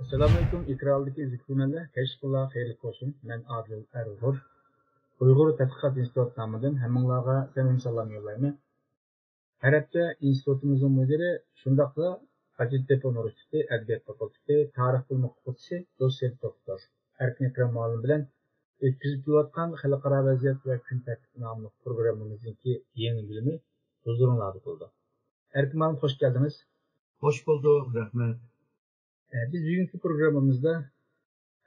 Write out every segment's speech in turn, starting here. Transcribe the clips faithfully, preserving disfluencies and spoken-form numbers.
ئەسسالامۇئەلەيكۇم، ئېكرانلىقى ئۆزبېك تۈركمەنلەر، كەچلىكىڭلار خەيرلىك بولسۇن. مەن ئادىل ئەرزۇر. ئۇيغۇر تەتقىقات ئىنستىتۇتى نامىدىن ھەممىڭلارغا سەمىمىي سالام يوللايمەن. ھەر ھەپتە ئىنستىتۇتىمىزنىڭ مۇدىرى، شۇنداقلا ھاجەتتېپە ئۇنىۋېرسىتېتى ئەدەبىيات فاكۇلتېتى تارىخ بۆلۈمى ئوقۇتقۇچىسى، دوتسېنت دوكتور ئەركىن ئەكرەم مۇئەللىم بىلەن ئۆتكۈزۈپ كېلىۋاتقان خەلقئارا ۋەزىيەت ۋە كۈن تەرتىپى ناملىق پروگراممىمىزنىڭكى يېڭى بۆلۈمى ھۇزۇرۇڭلاردا بولىدۇ. ئەركىن مۇئەللىم، خوش كەلدىڭىز. خوش بولدۇق، رەھمەت. ئە، بىز بۈگۈنكى پروگراممىمىزدا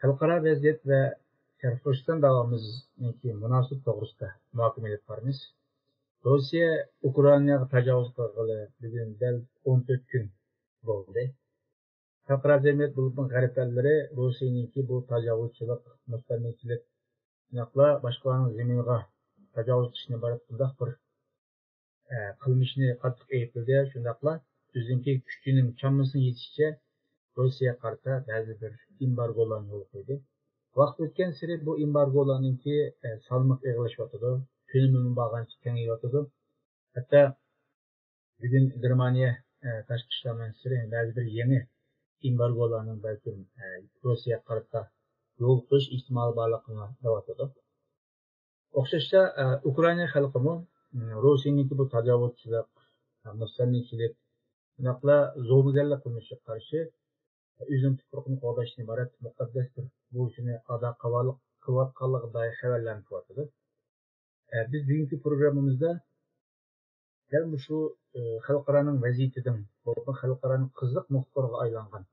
خەلقئارا ۋەزىيەت ۋە شەرقىي تۈركىستان داۋامىزنىڭكى مۇناسىۋىتى توغرىسىدا مۇھاكىمە ئېلىپ بارىمىز. روسىيە ئۇكرائىناغا تاجاۋۇز قىلغىلى بۈگۈن دەل ئون تۆت كۈن بولدى. خەلقئارا جەمئىيەت، بولۇپمۇ غەرب ئەللىرى روسىيەنىڭكى بۇ تاجاۋۇزچىلىق، مۇستەملىكىچىلىك، شۇنداقلا باشقىلارنىڭ زېمىنىغا تاجاۋۇز قىلىشتىن ئىبارەت بۇنداق بىر، ئە، قىلمىشىنى قاتتىق ئەيىبلىدى. شۇنداقلا ئۆزىنىڭكى كۈچىنىڭ چامىسىنىڭ يېتىشىچە روسىيەگە قارىتا بەزى بىر ئېمبارگولارنى يولغا قويدى. ۋاقىت ئۆتكەنسېرى بۇ ئېمبارگولارنىڭكى، ئە، سالمىقى ئېغىرلىشىۋاتىدۇ، كۆلىمىمۇ بارغانچە كېڭىيىۋاتىدۇ. ھەتتا بۈگۈن گېرمانىيە، ئە، تاشقى ئىشلار مىنىستىرى بەزى بىر يېڭى ئېمبارگولارنىڭ بەلكىم، ئە، روسىيەگە قارىتا يولغا قويۇش ئېھتىمالى بارلىقىنى دەۋاتىدۇ. ئوخشاشلا، ئە، ئۇكرائىنا خەلقىمۇ، م، روسىيەنىڭكى بۇ تاجاۋۇزچىلىق، ئە، مۇستەملىكىچىلىك، شۇنداقلا زومىگەرلىك قىلمىشىغا قارشى ئۆزىنىڭ تۇپرىقىنى قوغداشتىن ئىبارەت مۇقەددەس بىر بۇرچىنى ئادا قىلىۋاتقانلىقىغا دائىر خەۋەرلەرنى كېلىۋاتىدۇ. ئە، بىز بۈگۈنكى پروگراممىمىزدا دەل مۇشۇ، ئە، خەلقئارانىڭ ۋەزىيىتىدىن، بولۇپمۇ خەلقئارانىڭ قىزىق نۇقتىلىرىغا ئايلانغان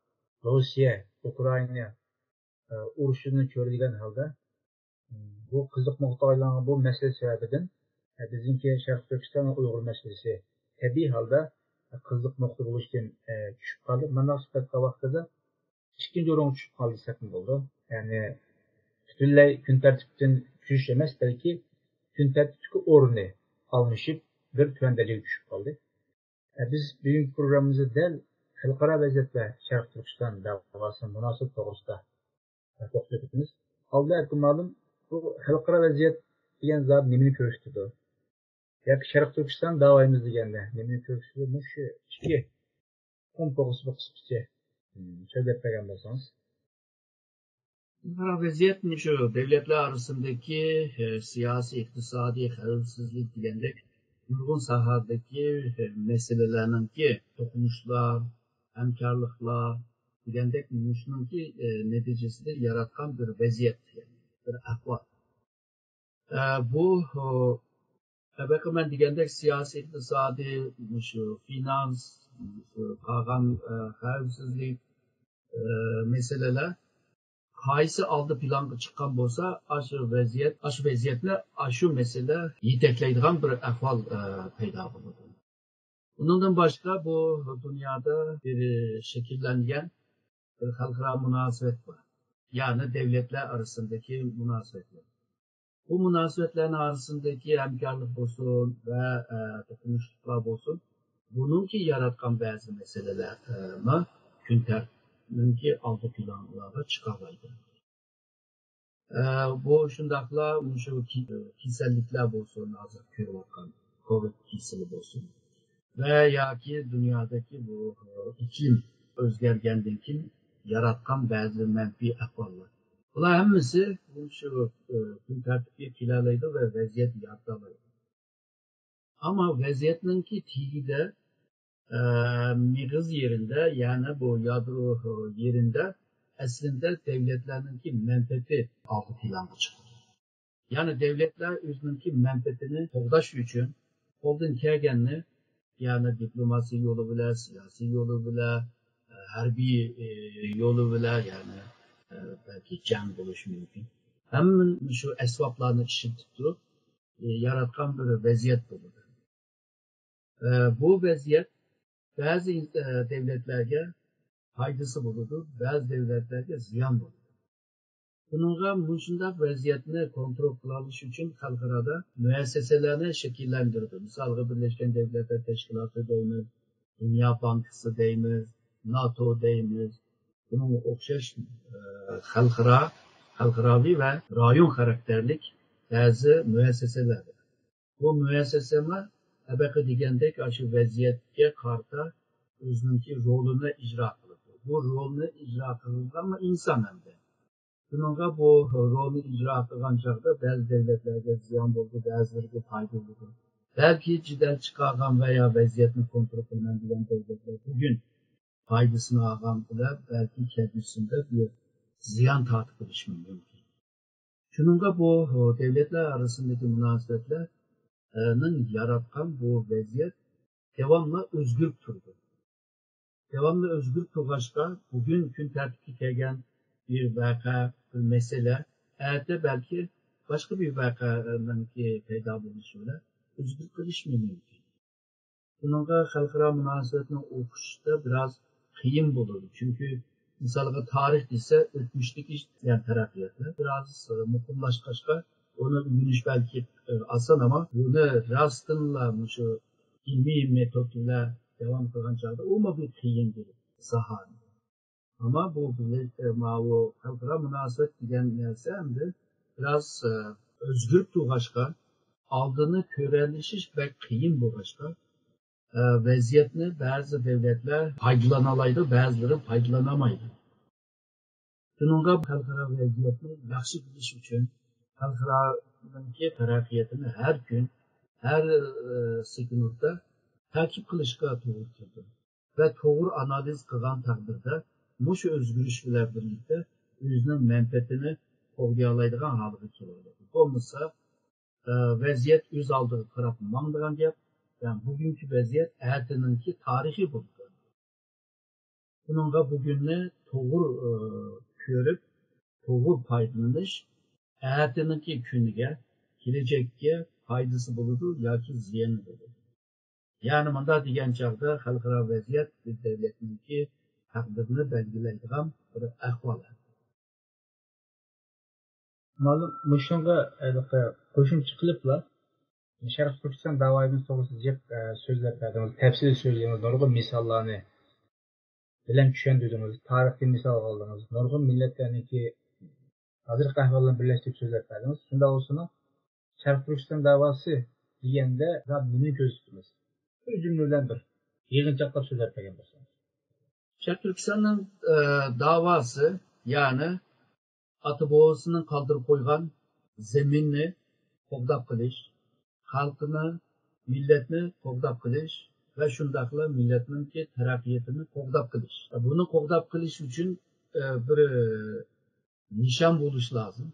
روسىيە، ئۇكرائىنا، ئە، ئۇرۇشىنى چۆرىدىگەن ھالدا، بۇ قىزىق نۇقتىغا ئايلانغان بۇ مەسىلە سەۋەبىدىن، ئە، بىزنىڭكى شەرقىي تۈركىستان ۋە ئۇيغۇر مەسىلىسى تەبىئىي ھالدا، ئە، قىزىق نۇقتا بولۇشتىن، ئە، چۈشۈپ قالدى. مانا شۇ پەتكە ۋاقتىدا ئىككىنچى ئورۇنغا چۈشۈپ قالدى دېسەكمۇ بولىدۇ. يەنى پۈتۈنلەي كۈن تەرتىپتىن چۈشۈش ئەمەس، بەلكى كۈن تەرتىپتىكى ئورنى ئالمىشىپ، بىر تۆۋەن دەرىجىگە چۈشۈپ قالدى. ئە، بىز بۈگۈنكى پروگراممىمىزدا دەل خەلقئارا ۋەزىيەت ۋە شەرقىي تۈركىستان دەۋاسىنىڭ مۇناسىۋىتى توغرىسىدا توختىلىپ ئۆتىمىز. ئالدى ئەركىن مۇئەللىم، بۇ خەلقئارا ۋەزىيەت دېگەن زات نېمىنى كۆرسىتىدۇ؟ ياكى شەرقىي تۈركىستان داۋايىمىز دېگەندە نېمىنى كۆرسىتىدۇ؟ مۇشۇ ئىككى ئۇقۇم توغرىسىدا قىسقىچە، م، سۆزلەپ بەرگەن بولسىڭىز. خەلقئارا ۋەزىيەت مۇشۇ دۆلەتلەر ئارىسىدىكى، ئە، سىياسىي، ئىقتىسادىي، خەۋپسىزلىك دېگەندەك نۇرغۇن ساھەدىكى، ئە، مەسىلىلەرنىڭكى توقۇنۇشلار، ھەمكارلىقلار دېگەندەك مۇشۇنىڭكى، ئە، نەتىجىسىدە ياراتقان بىر ۋەزىيەت، بىر ئەھۋال. ئە، بۇ، ئە، سەۋەبى مەن دېگەندەك سىياسىي، ئىقتىسادىي، مۇشۇ فىنانس، مۇشۇ قالغان، ئە، خەۋپسىزلىك، ئە، مەسىلىلەر قايسى ئالدى پىلانغا چىققان بولسا، ئاشۇ ۋەزىيەت، ئاشۇ ۋەزىيەتنى ئاشۇ مەسىلە يېتەكلەيدىغان بىر ئەھۋال، ئە، پەيدا بولىدۇ. ئۇنىڭدىن باشقا بۇ دۇنيادا بىر شەكىللەنگەن بىر خەلقئارا مۇناسىۋەت بار. يەنى دۆلەتلەر ئارىسىدىكى مۇناسىۋەت بار. بۇ مۇناسىۋەتلەرنىڭ ئارىسىدىكى ھەمكارلىق بولسۇن ۋە، ئە، توقۇنۇشلۇقلار بولسۇن، بۇنىڭكى ياراتقان بەزى مەسىلىلەر، ئە، ما كۈن تەرتىپىنىڭكى ئالدى پىلانلارغا چىقالايدۇ. ئە، بۇ شۇنداقلا مۇشۇ كېسەللىكلەر بولسۇن، ھازىر كۆرۈۋاتقان كوۋىد كېسىلى بولسۇن ۋە ياكى دۇنيادىكى بۇ، ئە، ئىكلىم ئۆزگەرگەندىن كېيىن ياراتقان بەزى مەنپىي ئەھۋاللار. بۇلار ھەممىسى مۇشۇ، ئە، كۈن تەرتىپكە كېلەلەيدۇ ۋە ۋەزىيەت يارىتالايدۇ. ئەمما ۋەزىيەتنىڭكى تېگىدە، ئە، مېغىز يېرىندە، يەنى بۇ يادرو يېرىندە ئەسلىندە دۆلەتلەرنىڭكى مەنپەئەتى ئالدى پىلانغا چىقىدۇ. يەنى دۆلەتلەر ئۆزىنىڭكى مەنپەئەتىنى قوغداش ئۈچۈن قولدىن كەلگەننى، يەنى دىپلوماسىيە يولى بىلەن، سىياسىي يولى بىلەن، ئە، ھەربىي، ئە، يولى بىلەن، يەنى، ئە، بەلكى جەڭ بولۇشى مۇمكىن. ھەممە شۇ ئەسۋابلارنى ئىشلىتىپ تۇرۇپ، ئە، ياراتقان بىر ۋەزىيەت بولىدۇ. ئە، بۇ ۋەزىيەت بەزى، ئە، دۆلەتلەرگە پايدىسى بولىدۇ، بەزى دۆلەتلەرگە زىيان بولىدۇ. بۇنىڭغا مۇشۇنداق ۋەزىيەتنى كونترول قىلالىش ئۈچۈن خەلقئارادا مۇئەسسەسىلەرنى شەكىللەندۈرىدۇ. مىسالغا، بىرلەشكەن دۆلەتلەر تەشكىلاتى دەيمىز، دۇنيا بانكىسى دەيمىز، ناتو دەيمىز. بۇنىڭغا ئوخشاش، ئە، خەلقئارا، خەلقئاراۋى ۋە رايون خاراكتېرلىك بەزى مۇئەسسەسەلەر بار. بۇ مۇئەسسەسەمۇ ھەبەقى دېگەندەك ئاشۇ ۋەزىيەتكە قارىتا ئۆزىنىڭكى رولىنى ئىجرا قىلىدۇ. بۇ رولنى ئىجرا قىلىدىغان ئىنسان ئەمدى. شۇنىڭغا بۇ رولنى ئىجرا قىلغان چاغدا بەزى دۆلەتلەرگە زىيان بولىدۇ، بەزىلىرىگە پايدا بولىدۇ. بەلكى جېدەل چىقارغان ۋە يا ۋەزىيەتنى كونترول قىلىمەن دېگەن دۆلەتلەر بۈگۈن پايدىسىنى ئالغان بىلەن بەلكى كەلگۈسىدە بىر زىيان تارتىپ قېلىشى مۇمكىن. شۇنىڭغا بۇ دۆلەتلەر ئارىسىدىكى مۇناسىۋەتلەرنىڭ ياراتقان بۇ ۋەزىيەت داۋاملىق ئۆزگىرىپ تۇرىدۇ. داۋاملىق ئۆزگىرىپ تۇرغاچقا، بۈگۈن كۈن تەرتىپكە كەلگەن بىر ۋەقە، بىر مەسىلە، ئەتە بەلكى باشقا بىر ۋەقەنىڭكى پەيدا بولۇشى بىلەن ئۆزگىرىپ قېلىشى مۇمكىن. بۇنىڭغا خەلقئارا مۇناسىۋەتنى ئوقۇشتا بىراز قىيىن بولىدۇ. چۈنكى مىسالغا تارىخ دېسە، ئۆتمۈشتىكى يەنى تەرەققىياتلار بىراز مۇقىملاشقاچقا، ئۇنى ئۆگىنىش بەلكى ئاسان، ئەمما بۇنى راستتىنلا مۇشۇ ئىلمىي مېتود بىلەن داۋام قىلغان چاغدا ئۇمۇ بىر قىيىن بىر ساھە. ئەمما بۇ بىلەن، ئە، ماۋۇ خەلقئارا مۇناسىۋەت دېگەن نەرسە ئەمدى بىراز، ئە، ئۆزگىرىپ تۇرغاچقا، ئالدىنى كۆرەلىشىش بەك قىيىن بولغاچقا، ئە، ۋەزىيەتنى بەزى دۆلەتلەر پايدىلانالايدۇ، بەزىلىرى پايدىلانالمايدۇ. شۇنىڭغا خەلقئارا ۋەزىيەتنى ياخشى بىلىش ئۈچۈن خەلقئارانىڭكى تەرەققىياتىنى ھەر كۈن، ھەر، ئە، سېكۇنتتا تەكىپ قىلىشقا توغرا كېلىدۇ. ۋە توغرا ئانالىز قىلغان تەقدىردە، مۇشۇ ئۆزگىرىش بىلەن بىرلىكتە ئۆزىنىڭ مەنپەئەتىنى قوغدىيالايدىغان ھالغا كېلەلەيدۇ. بولمىسا، ئە، ۋەزىيەت ئۆز ئالدىغا قاراپ ماڭىدىغان گەپ. يەنى بۈگۈنكى ۋەزىيەت ئەتىنىڭكى تارىخى بولىدۇ. بۇنىڭغا بۈگۈننى توغرا، ئە، كۆرۈپ، توغرا پايدىلىنىش ئەتىنىڭكى كۈنىگە، كېلەچەككە پايدىسى بولىدۇ ياكى زىيىنى بولىدۇ. يەنى مۇنداق دېگەن چاغدا خەلقئارا ۋەزىيەت بىر دۆلەتنىڭكى تەقدىرىنى بەلگىلەيدىغان بىر ئەھۋال. مۇئەللىم، مۇشۇنىڭغا ھېلىقى قوشۇمچە قىلىپلا، شەرقىي تۈركىستان داۋايىمىز توغرىسىدا جىق، ئە، سۆزلەپ بەردىڭىز، تەپسىلىي سۆزلىدىڭىز، نۇرغۇن مىساللارنى بىلەن چۈشەندۈردىڭىز، تارىختىن مىسال ئالدىڭىز، نۇرغۇن مىللەتلەرنىڭكى ھازىرقى ئەھۋاللارنى بىرلەشتۈرۈپ سۆزلەپ بەردىڭىز. شۇنداق بولسىمۇ، شەرقىي تۈركىستان داۋاسى دېگەندە زادى نېمىنى كۆرسىتىمىز؟ بىر جۈملە بىلەن بىر يىغىنچاقلاپ سۆزلەپ بەرگەن بولسىڭىز. شەرقىي تۈركىستاننىڭ، ئە، داۋاسى، يەنى ئاتا بوۋىسىنىڭ قالدۇرۇپ قويغان زېمىننى قوغداپ قېلىش، خەلقنى، مىللەتنى قوغداپ قېلىش ۋە شۇنداقلا مىللەتنىڭكى تەرەققىياتىنى قوغداپ قېلىش. بۇنى قوغداپ قېلىش ئۈچۈن، ئە، بىر، ئە، نىشان بولۇش لازىم.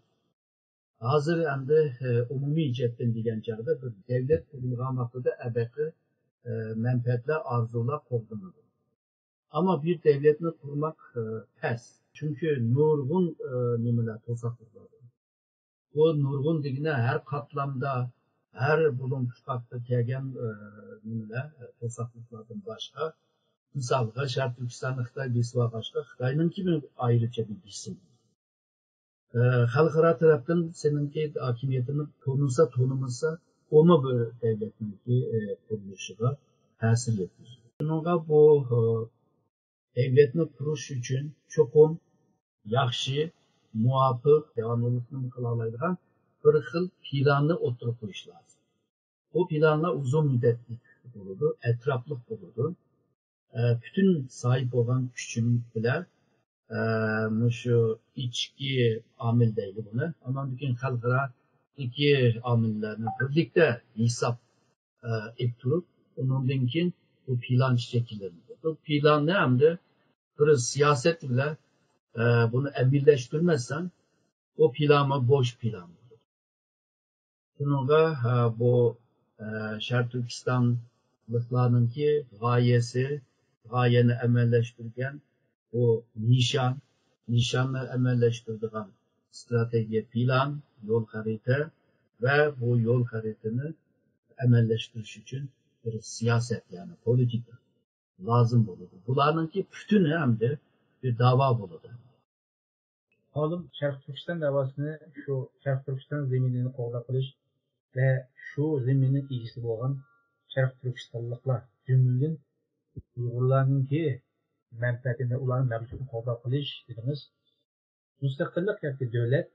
ھازىر ئەمدى، ئە، ئومۇمىي جەھەتتىن دېگەن چاغدا بىر دەۋلەت قۇرۇلغان ۋاقتىدا ئەبەقى، ئە، مەنپەئەتلەر، ئارزۇلار قوغدىنىدۇ. ئەمما بىر دەۋلەتنى قۇرماق، ئە، تەس. چۈنكى نۇرغۇن، ئە، نېمىلەر، توساقلىقلار بار. بۇ نۇرغۇن دېگىنى ھەر قاتلامدا، ھەر بۇلۇڭ پۇچقاقتا كەلگەن، ئە، نېمىلەر، ئە، توساقلىقلاردىن باشقا، مىسالغا، شەرقىي تۈركىستاننى خىتاي بېسىۋالغاچقا، خىتاينىڭكىمۇ ئايرىچە بىر بېسىمى. ئە، خەلقئارا تەرەپتىن سېنىڭكى ھاكىمىيىتىنى تونۇسا، تونۇمىسا، ئۇمۇ بىر دەۋلەتنىڭكى، ئە، قۇرۇلۇشىغا تەسىر يەتكۈزىدۇ. شۇنىڭغا بۇ، ئە، دەۋلەتنى قۇرۇش ئۈچۈن چوقۇم ياخشى، مۇۋاپىق، داۋاملىقنى قىلالايدىغان بىر خىل پىلاننى ئوتتۇرىغا قويۇش لازىم. بۇ پىلانلار ئۇزۇن مۇددەتلىك بولىدۇ، ئەتراپلىق بولىدۇ. ئە، پۈتۈن ساھىب بولغان كۈچۈڭ بىلەن، ئە، مۇشۇ ئىچكى ئامىل دەيلى بۇنى. ئاندىن كېيىن خەلقئارادىكى ئامىللارنى بىرلىكتە ھېساب، ئە، ئېلىپ تۇرۇپ، ئۇنىڭدىن كېيىن بۇ پىلان شەكىللىنىدۇ. بۇ پىلاننى ئەمدى بىر سىياسەت بىلەن، ئە، بۇنى ئەمەلىيلەشتۈرمەسسەڭ، بۇ پىلانمۇ بوش پىلان بولىدۇ. شۇنىڭغا، ئە، بۇ، ئە، شەرقىي تۈركىستانلىقلارنىڭكى غايىسى، غايەنى ئەمەلىيلەشتۈرگەن بۇ نىشان، نىشاننى ئەمەلىيلەشتۈرىدىغان ئىستراتېگىيە پىلان، يول خەرىتە ۋە بۇ يول خەرىتىنى ئەمەلىيلەشتۈرۈش ئۈچۈن بىر سىياسەت، يەنى پولىتىكا لازىم بولىدۇ. بۇلارنىڭكى پۈتۈنى ئەمدى بىر داۋا بولىدۇ. مەلۇم شەرقىي تۈركىستان داۋاسىنى شۇ شەرقىي تۈركىستان زېمىنىنى قوغداپ قېلىش ۋە شۇ زېمىننىڭ ئىگىسى بولغان شەرقىي تۈركىستانلىقلار، جۈملىدىن ئۇيغۇرلارنىڭكى مەنپەئەتىنى، ئۇلارنىڭ مەنپەئەتىنى قوغداپ قېلىش دېدىڭىز. مۇستەقىللىق ياكى دۆلەت،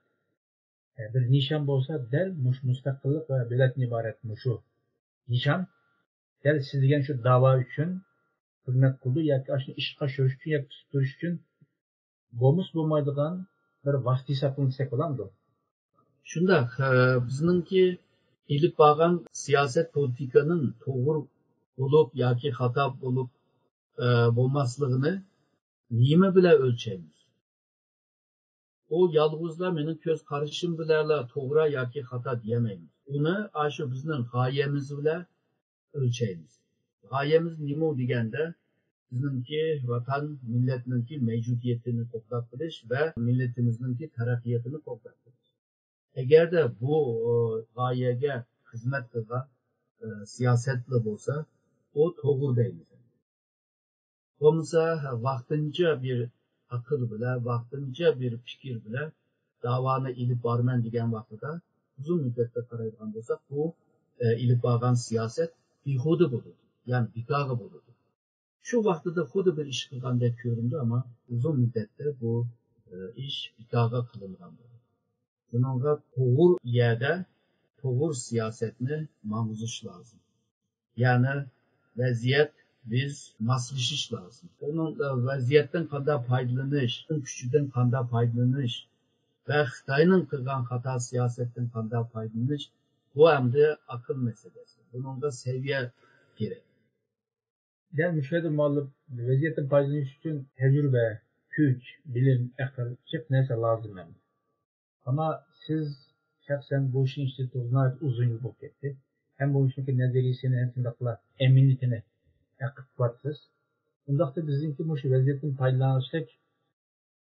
ئە، بىر نىشان بولسا، دەل مۇشۇ مۇستەقىللىق ۋە دۆلەتتىن ئىبارەت مۇشۇ نىشان دەل سىز دېگەن شۇ داۋا ئۈچۈن خىزمەت قىلىدۇ ياكى ئاشۇنى ئىشقا ئاشۇرۇش ئۈچۈن ياكى تۇتۇپ تۇرۇش ئۈچۈن بولمىسا بولمايدىغان بىر ۋاسىتە ھېسابلىنىپ دېسەك بولامدۇ؟ شۇنداق، ئە، بىزنىڭكى ئېلىپ بارغان سىياسەت پولىتىكىنىڭ توغرا بولۇپ ياكى خاتا بولۇپ، ئە، بولماسلىقىنى نېمە بىلەن ئۆلچەيمىز؟ ئۇ يالغۇزلا مېنىڭ كۆز قارىشىم بىلەنلا توغرا ياكى خاتا دېيەلمەيمىز. ئۇنى ئاشۇ بىزنىڭ غايەمىز بىلەن ئۆلچەيمىز. غايەمىز نېمە دېگەندە، بىزنىڭكى ۋەتەن، مىللەتنىڭكى مەۋجۇدىيىتىنى قوغداپ قېلىش ۋە مىللىتىمىزنىڭكى تەرەققىياتىنى قوغداپ قېلىش. ئەگەردە بۇ، ئۇ، غايەگە خىزمەت قىلغان، ئۇ، سىياسەتلا بولسا، ئۇ توغرا دەيمىز. بولمىسا، ۋاقتىنچە بىر ئەقىل بىلەن، ۋاقتىنچە بىر پىكىر بىلەن داۋانى ئېلىپ بارىمەن دېگەن ۋاقتىدا، ئۇزۇن مۇددەتتە قارايدىغان بولساق، بۇ، ئە، ئېلىپ بارغان سىياسەت بىھۇدە بولىدۇ، يەنى بىكارغا بولىدۇ. شۇ ۋاقتىدا خۇددى بىر ئىش قىلغاندەك كۆرۈنىدۇ، ئەمما ئۇزۇن مۇددەتتە بۇ، ئە، ئىش بىكارغا قىلىنغان بولىدۇ. شۇنىڭغا توغرا يەردە توغرا سىياسەتنى ماڭغۇزۇش لازىم. يەنى ۋەزىيەت بىز ماسلىشىش لازىم. ئۇنىڭ، ئە، ۋەزىيەتتىن قانداق پايدىلىنىش، ئۇنىڭ كۈچىدىن قانداق پايدىلىنىش ۋە خىتاينىڭ قىلغان خاتا سىياسەتتىن قانداق پايدىلىنىش، بۇ ئەمدى ئەقىل مەسىلىسى. بۇنىڭغا سەۋىيە كېرەك. دەل مۇشۇ يەردە مۇئەللىم ۋەزىيەتتىن پايدىلىنىش ئۈچۈن تەجرىبە، كۈچ، بىلىم، ئەقىل، جىق نەرسە لازىم ئەمدى. ئەمما سىز شەخسەن بۇ ئىشنىڭ ئىچىدە تۇرۇپ ناھايىتى ئۇزۇن يىل بولۇپ كەتتى. ھەم بۇ ئىشنىڭكى نەزەرىيىسىنى، ھەم شۇنداقلا ئەمەلىيىتىنى ئەقىپ بارسىز. ئۇنداقتا بىزنىڭكى مۇشۇ ۋەزىيەتتىن پايدىلانغۇچىلىك،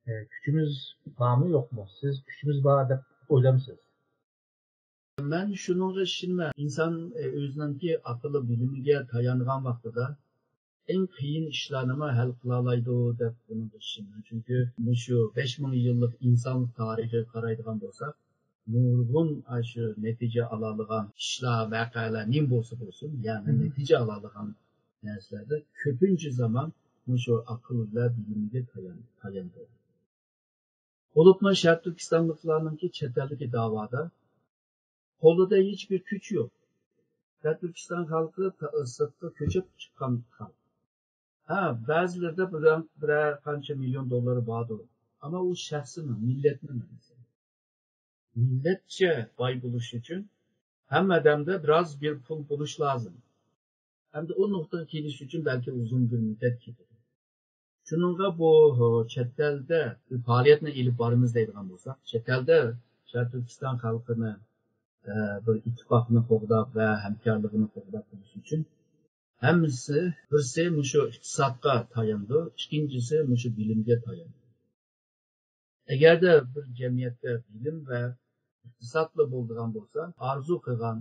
ئە، كۈچىمىز بارمۇ يوقمۇ؟ سىز كۈچىمىز بار دەپ ئويلامسىز؟ مەن شۇنىڭغا ئىشىنىمەن. ئىنسان، ئە، ئۆزىنىڭكى ئەقىل بىلىمىگە تايانغان ۋاقتىدا ئەڭ قىيىن ئىشلارنىمۇ ھەل قىلالايدۇ دەپ بۇنىڭغا ئىشىنىمەن. چۈنكى مۇشۇ بەش مىڭ يىللىق ئىنسانلىق تارىخىغا قارايدىغان بولساق، نۇرغۇن ئاشۇ نەتىجە ئالالىغان ئىشلار، ۋەقەلەر نېمە بولسا بولسۇن، يەنى نەتىجە ئالالىغان نەرسىلەردە كۆپىنچە زامان مۇشۇ ئەقىل ۋە بىلىمگە تايان-، تايىنىدۇ. بولۇپمۇ شەرقىي تۈركىستانلىقلارنىڭكى چەت ئەلدىكى داۋادا قولىدا ھېچبىر كۈچ يوق. شەرقىي تۈركىستان خەلقى تا-، سىرتقا كۆچۈپ چىققان خەلق. ھە، بەزىلىرىدە بىرەر، بىرەر قانچە مىليون دوللىرى باردۇر. ئەمما ئۇ شەخسنىڭ، مىللەتنىڭ ئەمەس. مىللەتچە باي بولۇش ئۈچۈن ھەممە ئادەمدە بىراز بىر پۇل بولۇش لازىم. ھەمدە ئۇ نۇقتىغا كېلىش ئۈچۈن بەلكى ئۇزۇن بىر مۇددەت كېتىدۇ. شۇنىڭغا بۇ، چەت ئەلدە بىر پائالىيەتنى ئېلىپ بارىمىز دەيدىغان بولساق، چەت ئەلدە شەرقىي تۈركىستان خەلقىنى، ئە، بىر ئىتتىپاقنى قوغداپ ۋە ھەمكارلىقىنى قوغداپ قېلىش ئۈچۈن ھەممىسى، بىرسى مۇشۇ ئىقتىسادقا تايىنىدۇ، ئىككىنچىسى مۇشۇ بىلىمگە تايىنىدۇ. ئەگەردە بىر جەمئىيەتتە بىلىم ۋە ئىقتىسادلا بولىدىغان بولسا، ئارزۇ قىلغان،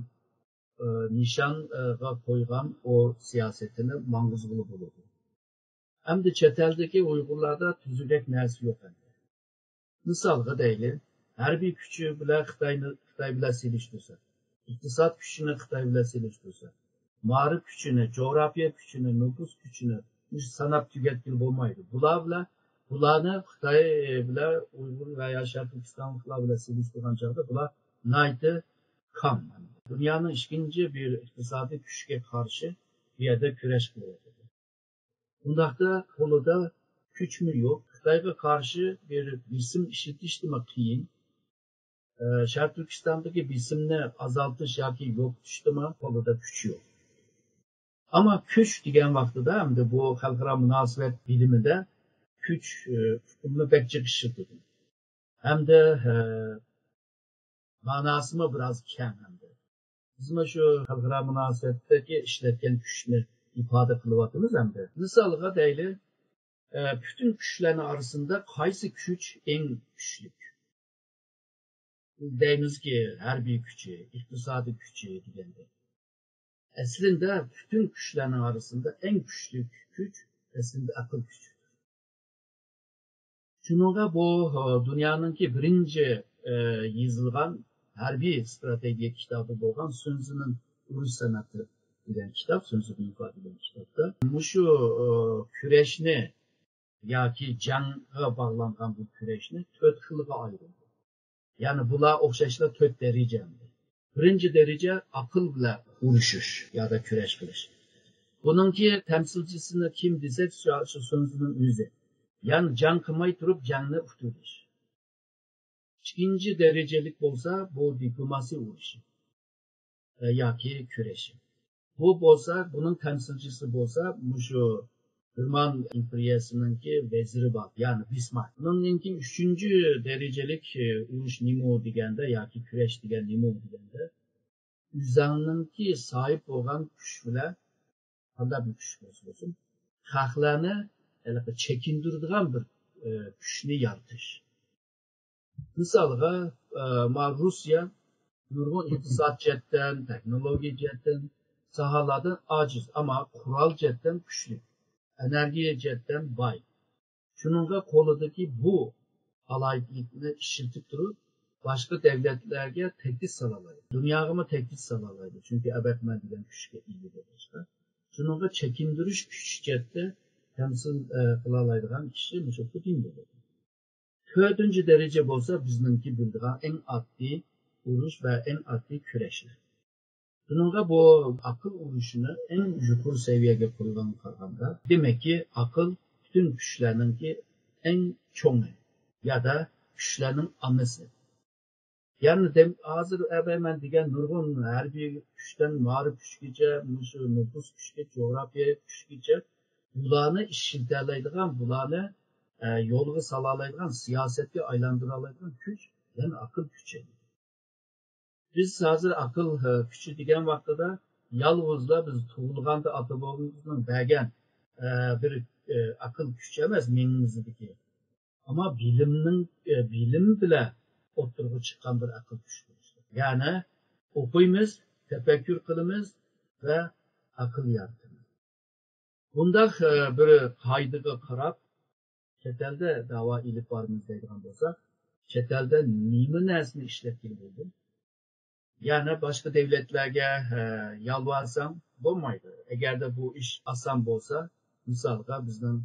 ئى، نىشانغا قويغان ئۇ سىياسىتىنى ماڭغۇزغىلى بولىدۇ. ئەمدى چەت ئەلدىكى ئۇيغۇرلاردا تۈزۈكرەك نەرسە يوق ئەمدى. مىسالغا دەيلى، ھەربىي كۈچى بىلەن خىتاينى، خىتاي بىلەن سېلىشتۇرسا، ئىقتىساد كۈچىنى خىتاي بىلەن سېلىشتۇرسا، مائارىپ كۈچىنى، جۇغراپىيە كۈچىنى، نوپۇس كۈچىنى مۇشۇ ساناپ تۈگەتكىلى بولمايدۇ. بۇلار بىلەن، بۇلارنى خىتاي بىلەن ئۇيغۇر ۋە يا شەرقىي تۈركىستانلىقلار بىلەن سېلىشتۇرغان چاغدا بۇلار ناھايىتى كام. دۇنيانىڭ ئىككىنچى بىر ئىقتىسادىي كۈچكە قارشى بۇ يەردە كۈرەش قىلىۋاتىدۇ. ئۇنداقتا قولىدا كۈچمۇ يوق. خىتايغا قارشى بىر بېسىم ئىشلىتىشتىمۇ قىيىن. ئە، شەرقىي تۈركىستاندىكى بېسىمنى ئازالتىش ياكى يوقىتىشتىمۇ قولىدا كۈچ يوق. ئەمما كۈچ دېگەن ۋاقتىدا ئەمدى بۇ خەلقئارا مۇناسىۋەت بىلىمىدە كۈچ، ئە، ئۇقۇمىنى بەك جىق ئىشلىتىدۇ. ھەمدە، ئە، ماناسىمۇ بىراز كەڭ ھەمدە. بىزمۇ شۇ خەلقئارا مۇناسىۋەتتىكى ئىشلەتكەن كۈچنى ئىپادە قىلىۋاتىمىز ھەمدە. مىسالغا دەيلى، ئە، پۈتۈن كۈچلەرنىڭ ئارىسىندا قايسى كۈچ ئەڭ كۈچلۈك؟ دەيمىزكى، ھەربىي كۈچى، ئىقتىسادىي كۈچى دېگەندەك. ئەسلىندە پۈتۈن كۈچلەرنىڭ ئارىسىندا ئەڭ كۈچلۈك كۈچ ئەسلىندە ئەقىل كۈچىدۇر. شۇنىڭغا بۇ، ئە، دۇنيانىڭكى بىرىنچى، ئە، يېزىلغان ھەربىي ئىستراتېگىيە كىتابى بولغان سۇنزىنىڭ ئۇرۇش سەنئىتى دېگەن كىتاب، سۇنزى بىڭفا دېگەن كىتابتا مۇشۇ، ئە، كۈرەشنى ياكى جەڭگە باغلانغان بۇ كۈرەشنى تۆت خىلغا ئايرىدى. يەنى بۇلار ئوخشاشلا تۆت دەرىجە. بىرىنچى دەرىجە ئەقىل بىلەن ئۇرۇشۇش يادا كۈرەش قىلىش. بۇنىڭكى تەمسىلچىسىنى كىم دېسەك، شۇ سۇنزىنىڭ ئۆزى. يەنى جەڭ قىلماي تۇرۇپ جەڭنى ئۇتۇۋېلىش. ئىككىنچى دەرىجىلىك بولسا، بۇ دىپلوماسىيە ئۇرۇشى، ئە، ياكى كۈرىشى. بۇ بولسا، بۇنىڭ تەمسىلچىسى بولسا، مۇشۇ گېرمان ئىمپېرىيەسىنىڭكى ۋەزىرى بار، يەنى بىسمارك. بۇنىڭكى ئۈچىنچى دەرىجىلىك، ئە، ئۇرۇش نېمە دېگەندە ياكى كۈرەش دېگەن نېمە دېگەندە، ئۆزەڭنىڭكى ساھىب بولغان كۈچ بىلەن قانداق بىر كۈچ بولسا بولسۇن، خەقلەرنى ھېلىقى چېكىندۈرىدىغان بىر، ئە، كۈچنى يارىتىش. مىسالغا، ئە، ما روسىيە نۇرغۇن ئىقتىساد جەھەتتىن، تېخنولوگىيە جەھەتتىن، ساھەلەردىن ئاجىز، ئەمما قورال جەھەتتىن كۈچلۈك، ئېنېرگىيە جەھەتتىن باي. شۇنىڭغا قولىدىكى بۇ ئالاھىدىلىكنى ئىشلىتىپ تۇرۇپ، باشقا دۆلەتلەرگە تەھدىت سالالايدۇ. دۇنياغىمۇ تەھدىت سالالايدۇ. چۈنكى ئەبەتمەن دېگەن كۈچكە ئىگە بولغاچقا. شۇنىڭغا چېكىندۈرۈش كۈچى جەھەتتە تەمسىل، ئە، قىلالايدىغان كىشى مۇشۇ پۇتىن بولىدۇ. تۆتىنچى دەرىجە بولسا بىزنىڭكى بىلىدىغان ئەڭ ئاددىي ئۇرۇش ۋە ئەڭ ئاددىي كۈرەشلەر. شۇنىڭغا بۇ ئەقىل ئۇرۇشىنى ئەڭ يۇقىرى سەۋىيەگە قويغانغا قارىغاندا، دېمەككى، ئەقىل پۈتۈن كۈچلەرنىڭكى ئەڭ چوڭى يادا كۈچلەرنىڭ ئانىسى. يەنى دەم-، ھازىر ئەۋەيمەن دېگەن نۇرغۇن ھەربىي كۈچتىن مائارىپ كۈچىگىچە، مۇشۇ نوپۇس كۈچىگە، جۇغراپىيە كۈچىگىچە بۇلارنى ئىشلىتەلەيدىغان، بۇلارنى، ئە، يولغا سالالايدىغان، سىياسەتكە ئايلاندۇرالايدىغان كۈچ يەنە ئەقىل كۈچى. بىز ھازىر ئەقىل، ئە، كۈچى دېگەن ۋاقتىدا يالغۇزلا بىز تۇغۇلغاندا ئاتا بوۋىمىزنىڭ بەرگەن، ئە، بىر، ئە، ئەقىل كۈچى ئەمەس، مېڭىمىزدىكى. ئەمما بىلىمنىڭ، ئە، بىلىم بىلەن ئوتتۇرىغا چىققان بىر ئەقىل كۈچ بولۇشى. يەنى ئوقۇيمىز، تەپەككۇر قىلىمىز ۋە ئەقىل يارىتىمىز. بۇنداق، ئە، بىر قائىدىگە قاراپ، چەت ئەلدە دەۋا ئېلىپ بارىمىز دەيدىغان بولساق، چەت ئەلدە نېمە نەرسىنى ئىشلەتكىلى بولىدۇ؟ يەنى باشقا دۆلەتلەرگە، ئە، يالۋارساڭ بولمايدۇ. ئەگەردە بۇ ئىش ئاسان بولسا، مىسالغا بىزنىڭ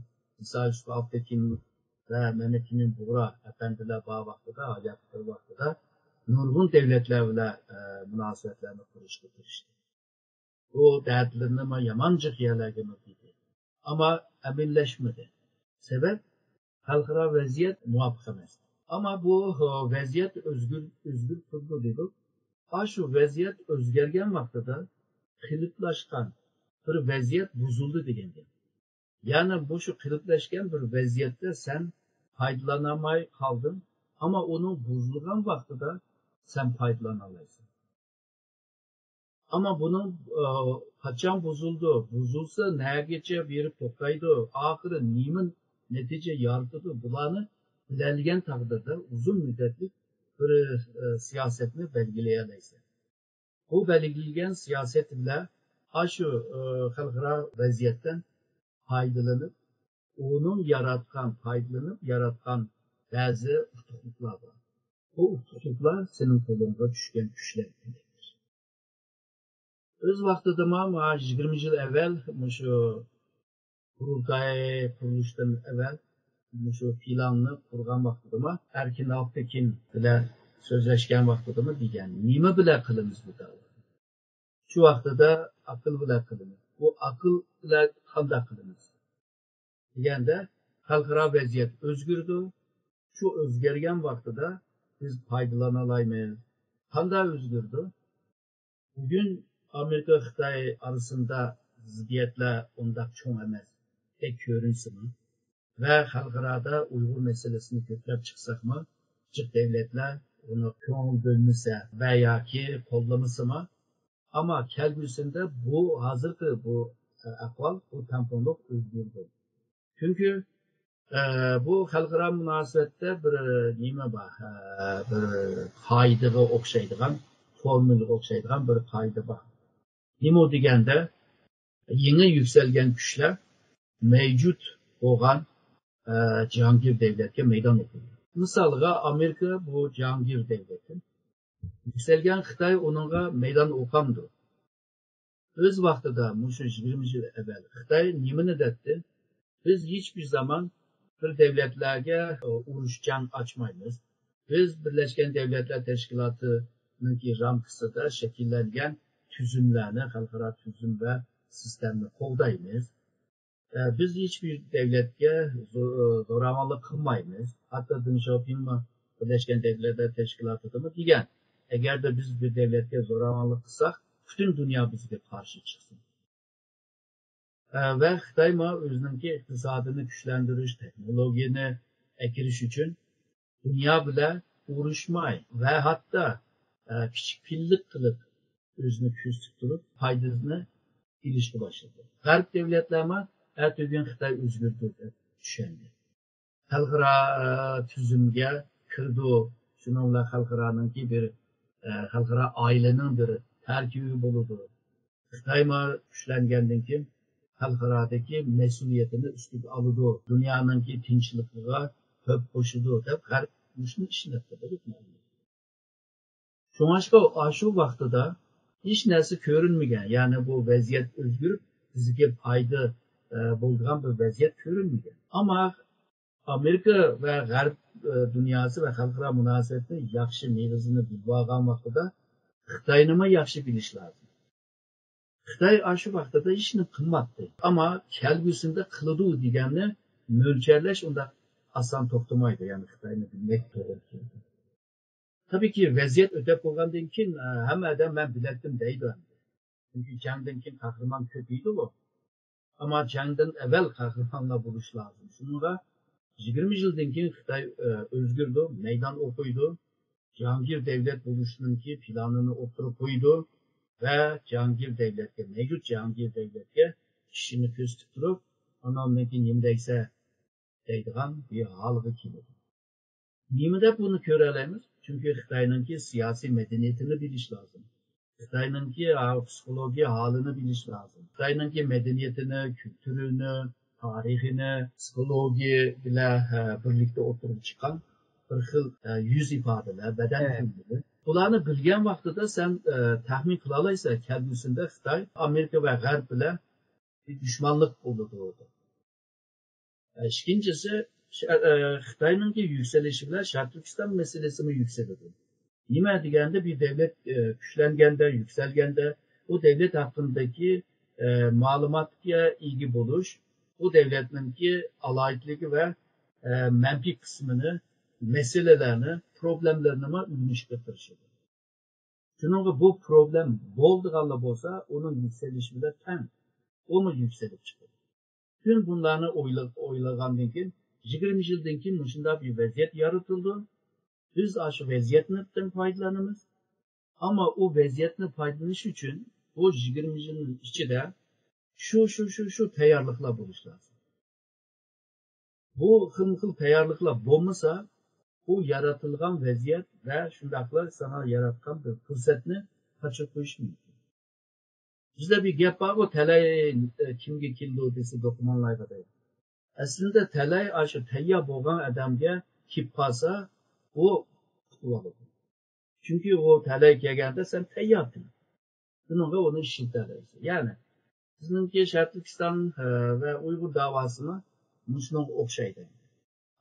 ئىسا يۈسۈپ ئالپتېكىن ۋە مەمەتئىمىن بۇغرا ئەپەندىلەر بار ۋاقتىدا، ھاجەت قىلغان ۋاقتىدا نۇرغۇن دۆلەتلەر بىلەن، ئە، مۇناسىۋەتلەرنى قۇرۇشقا تىرىشتى. بۇ دەردلىرىنىمۇ يامان جىق يەرلەرگىمۇ دېدى. ئەمما ئەمەلىيلەشمىدى. سەۋەب، خەلقئارا ۋەزىيەت مۇۋاپىق ئەمەس. ئەمما بۇ، ھە، ۋەزىيەت ئۆزگىر-، ئۆزگىرىپ تۇرىدۇ دېدۇق. ئاشۇ ۋەزىيەت ئۆزگەرگەن ۋاقتىدا قېلىپلاشقان بىر ۋەزىيەت بۇزۇلدى دېگەن گەپ. يەنى مۇشۇ قېلىپلەشكەن بىر ۋەزىيەتتە سەن پايدىلانالماي قالدىڭ، ئەمما ئۇنىڭ بۇزۇلغان ۋاقتىدا سەن پايدىلانالايسەن. ئەمما بۇنىڭ، ئە، قاچان بۇزۇلىدۇ، بۇزۇلسا نەگىچە بېرىپ توختايدۇ، ئاخىرى نېمە نەتىجە يارىتىدۇ، بۇلارنى بىلەلىگەن تەقدىردە ئۇزۇن مۇددەتلىك بىر، ئە، سىياسەتنى بەلگىلىيەلەيسەن. بۇ بەلگىلىگەن سىياسەت بىلەن ئاشۇ، ئە، خەلقئارا ۋەزىيەتتىن پايدىلىنىپ، ئۇنىڭ ياراتقان، پايدىلىنىپ ياراتقان بەزى ئۇتۇقلۇقلار بار. بۇ ئۇتۇقلۇقلار سېنىڭ قولۇڭغا چۈشكەن كۈچلەر دېمەكتۇر. ئۆز ۋاقتىدىمۇ مانا يىگىرمە يىل ئەۋۋەل مۇشۇ قۇرۇلتاي قۇرۇلۇشتىن ئەۋۋەل مۇشۇ پىلاننى قۇرغان ۋاقتىدىمۇ ئەركىن ئالپتېكىن بىلەن سۆزلەشكەن ۋاقتىدىمۇ دېگەن، نېمە بىلەن قىلىمىز بۇ دەۋانى؟ شۇ ۋاقتىدا ئەقىل بىلەن قىلىمىز. بۇ ئەقىل بىلەن قانداق قىلىمىز دېگەندە، خەلقئارا ۋەزىيەت ئۆزگىرىدۇ. شۇ ئۆزگەرگەن ۋاقتىدا بىز پايدىلانالايمىز. قانداق ئۆزگىرىدۇ؟ بۈگۈن ئامېرىكا خىتاي ئارىسىدا زىددىيەتلەر ئۇنداق چوڭ ئەمەستەك كۆرۈنسىمۇ ۋە خەلقئارادا ئۇيغۇر مەسىلىسىنى كۆتۈرۈپ چىقساقمۇ، جىق دۆلەتلەر ئۇنى كۆڭۈل بۆلمىسە ۋە ياكى قوللىمىسىمۇ، ئەمما كەلگۈسىدە بۇ ھازىرقى بۇ ئەھۋال، بۇ تەڭپۇڭلۇق ئۆزگىرىدۇ. چۈنكى، ئە، بۇ خەلقئارا مۇناسىۋەتتە بىر نېمە بار، ئە، بىر قائىدىگە ئوخشايدىغان، فورمۇلىغا ئوخشايدىغان بىر قائىدە بار. نېمە دېگەندە، يېڭى يۈكسەلگەن كۈچلەر مەۋجۇت بولغان، ئە، جاھانگىر دۆلەتكە مەيدان ئوقۇيدۇ. مىسالغا، ئامېرىكا بۇ جاھانگىر دۆلەتتىن يۈكسەلگەن خىتاي ئۇنىڭغا مەيدان ئوقامدۇ؟ ئۆز ۋاقتىدا مۇشۇ يىگىرمە يىل ئەۋۋەل خىتاي نېمىنى دەتتى؟ بىز ھېچبىر زامان بىر دۆلەتلەرگە ئۇرۇش جەڭ ئاچمايمىز. بىز بىرلەشكەن دۆلەتلەر تەشكىلاتىنىڭكى رامكىسىدا شەكىللەنگەن تۈزۈملەرنى، خەلقئارا تۈزۈم ۋە سىستېمىنى قوغدايمىز. ئە، بىز ھېچبىر دۆلەتكە زو-، زوراۋانلىق قىلمايمىز. ھەتتا دېڭ شياۋپىڭمۇ بىرلەشكەن دۆلەتلەر تەشكىلاتىدىمۇ دېگەن، ئەگەردە بىز بىر دۆلەتكە زوراۋانلىق قىلساق، پۈتۈن دۇنيا بىزگە قارشى چىقسۇن. ئە، ۋە خىتايمۇ ئۆزىنىڭكى ئىقتىسادىنى كۈچلەندۈرۈش، تېخنولوگىيەنى ئەكىرىش ئۈچۈن دۇنيا بىلەن ئۇرۇشماي ۋە ھەتتا، ئە، كىچىك پىللىق قىلىپ ئۆزىنى كۆرسىتىپ تۇرۇپ پايدىسىنى ئېلىشقا باشلىدى. غەرب دۆلەتلەرمۇ ئەتىگۈن خىتاي ئۆزگىرىدۇ دەپ چۈشەندى. خەلقئارا، ئە، تۈزۈمگە كىرىدۇ. شۇنىڭ بىلەن خەلقئارانىڭكى بىر، ئە، خەلقئارا ئائىلىنىڭ بىر تەركىبى بولىدۇ. خىتايمۇ كۈچلەنگەندىن كېيىن خەلقئارادىكى مەسئۇلىيىتىنى ئۈستىگە ئالىدۇ. دۇنيانىڭكى تىنچلىقىغا تۆھپە قوشىدۇ دەپ غەرب مۇشۇنى ئىشلەتتى. شۇڭلاشقا ئاشۇ ۋاقتىدا ھېچ نەرسە كۆرۈنمىگەن، يەنى بۇ ۋەزىيەت ئۆزگىرىپ، بىزگە پايدا، ئە، بولىدىغان بىر ۋەزىيەت كۆرۈنمىگەن. ئەمما ئامېرىكا ۋە غەرب، ئە، دۇنياسى ۋە خەلقئارا مۇناسىۋەتنى ياخشى مېغىزىنى بىلىۋالغان ۋاقتىدا خىتاينىمۇ ياخشى بىلىش لازىم. خىتاي ئاشۇ ۋاقتىدا ھېچنېمە قىلماپتۇ. ئەمما كەلگۈسىدە قىلىدۇ دېگەننى مۆلچەرلەش ئۇنداق ئاسان توختىمايدۇ. يەنى خىتاينى بىلمەك توغرا كېلىدۇ. تەبىئىيكى، ۋەزىيەت ئۆتەپ بولغاندىن كېيىن، ئە، ھەممە ئادەم مەن بىلەتتىم دەيدۇ ئەمدى. چۈنكى جەڭدىن كېيىن قەھرىمان كۆپىيىدۇ. ئەمما جەڭدىن ئەۋۋەل قەھرىمانلار بولۇش لازىم. شۇنىڭغا يىگىرمە يىلدىن كېيىن خىتاي، ئە، ئۆزگىرىدۇ، مەيدان ئوقۇيدۇ. جاھانگىر دۆلەت بولۇشنىڭكى پىلانىنى ئوتتۇرىغا قويىدۇ ۋە جاھانگىر دۆلەتكە، مەۋجۇت جاھانگىر دۆلەتكە كىشىنى كۆرسىتىپ تۇرۇپ، ئاناندىن كېيىن نېمە دەيسە دەيدىغان بىر ھالغا كېلىدۇ. نېمە دەپ بۇنى كۆرەلەيمىز؟ چۈنكى خىتاينىڭكى سىياسىي مەدەنىيىتىنى بىلىش لازىم. خىتاينىڭكى، ھا، پسىخولوگىيە ھالىنى بىلىش لازىم. خىتاينىڭكى مەدەنىيىتىنى، كۈلتۈرىنى، تارىخىنى، پسىخولوگىيە بىلەن، ھە، بىرلىكتە ئوتتۇرىغا چىققان بىر خىل، ھە، يۈز ئىپادىلەر، بەدەن تىللىرى. بۇلارنى بىلگەن ۋاقتىدا سەن، ھە، تەخمىن قىلالايسەن، كەلگۈسىدە خىتاي ئامېرىكا ۋە غەرب بىلەن بىر دۈشمانلىق بولىدۇ. ئىككىنچىسى، شە-، ئە، خىتاينىڭكى يۈكسىلىشى بىلەن شەرقىي تۈركىستان مەسىلىسىمۇ يۈكسىلىدۇ. نېمە دېگەندە، بىر دۆلەت، ئە، كۈچلەنگەندە، يۈكسەلگەندە، ئۇ دۆلەت ھەققىدىكى، ئە، مەلۇماتقا ئىگە بولۇش، ئۇ دۆلەتنىڭكى ئالاھىدىلىكى ۋە، ئە، مەنپىي قىسمىنى، مەسىلىلەرنى، پروبلېمىلىرىنىمۇ ئۆگىنىشكە تىرىشىدۇ. شۇنىڭغا بۇ پروبلېم بولىدىغانلا بولسا، ئۇنىڭ يۈكسىلىشى بىلەن تەڭ، ئۇمۇ يۈكسىلىپ چىقىدۇ. پۈتۈن بۇلارنى ئويلا-، ئويلىغاندىن كېيىن، يىگىرمە يىلدىن كېيىن مۇشۇنداق بىر ۋەزىيەت يارىتىلىدۇ. بىز ئاشۇ ۋەزىيەتتىن پايدىلىنىمىز. ئەمما ئۇ ۋەزىيەتنى پايدىلىنىش ئۈچۈن بۇ يىگىرمە يىلنىڭ ئىچىدە شۇ، شۇ، شۇ، شۇ تەييارلىقلار بولۇشى لازىم. بۇ خىلمۇ خىل تەييارلىقلار بولمىسا، بۇ يارىتىلغان ۋەزىيەت ۋە شۇنداقلا ساڭا ياراتقان بىر پۇرسەتنى قاچۇرۇپ قويۇشى مۇمكىن. بىزدە بىر گەپ بارغۇ، تەلەي، ئە، كىمگە كېلىدۇ دېسە، دوقمانلايغا دەيدۇ. ئەسلىدە تەلەي ئاشۇ تەييار بولغان ئادەمگە كېلىپ قالسا، ئۇ قۇتۇلۇۋالىدۇ. چۈنكى ئۇ تەلەي كەلگەندە سەن تەييارسەن. شۇنىڭغا ئۇنى ئىشلىتەلەيسەن. يەنى، بىزنىڭكى شەرقىي تۈركىستان، ئە، ۋە ئۇيغۇر داۋاسىمۇ مۇشۇنىڭغا ئوخشايدۇ.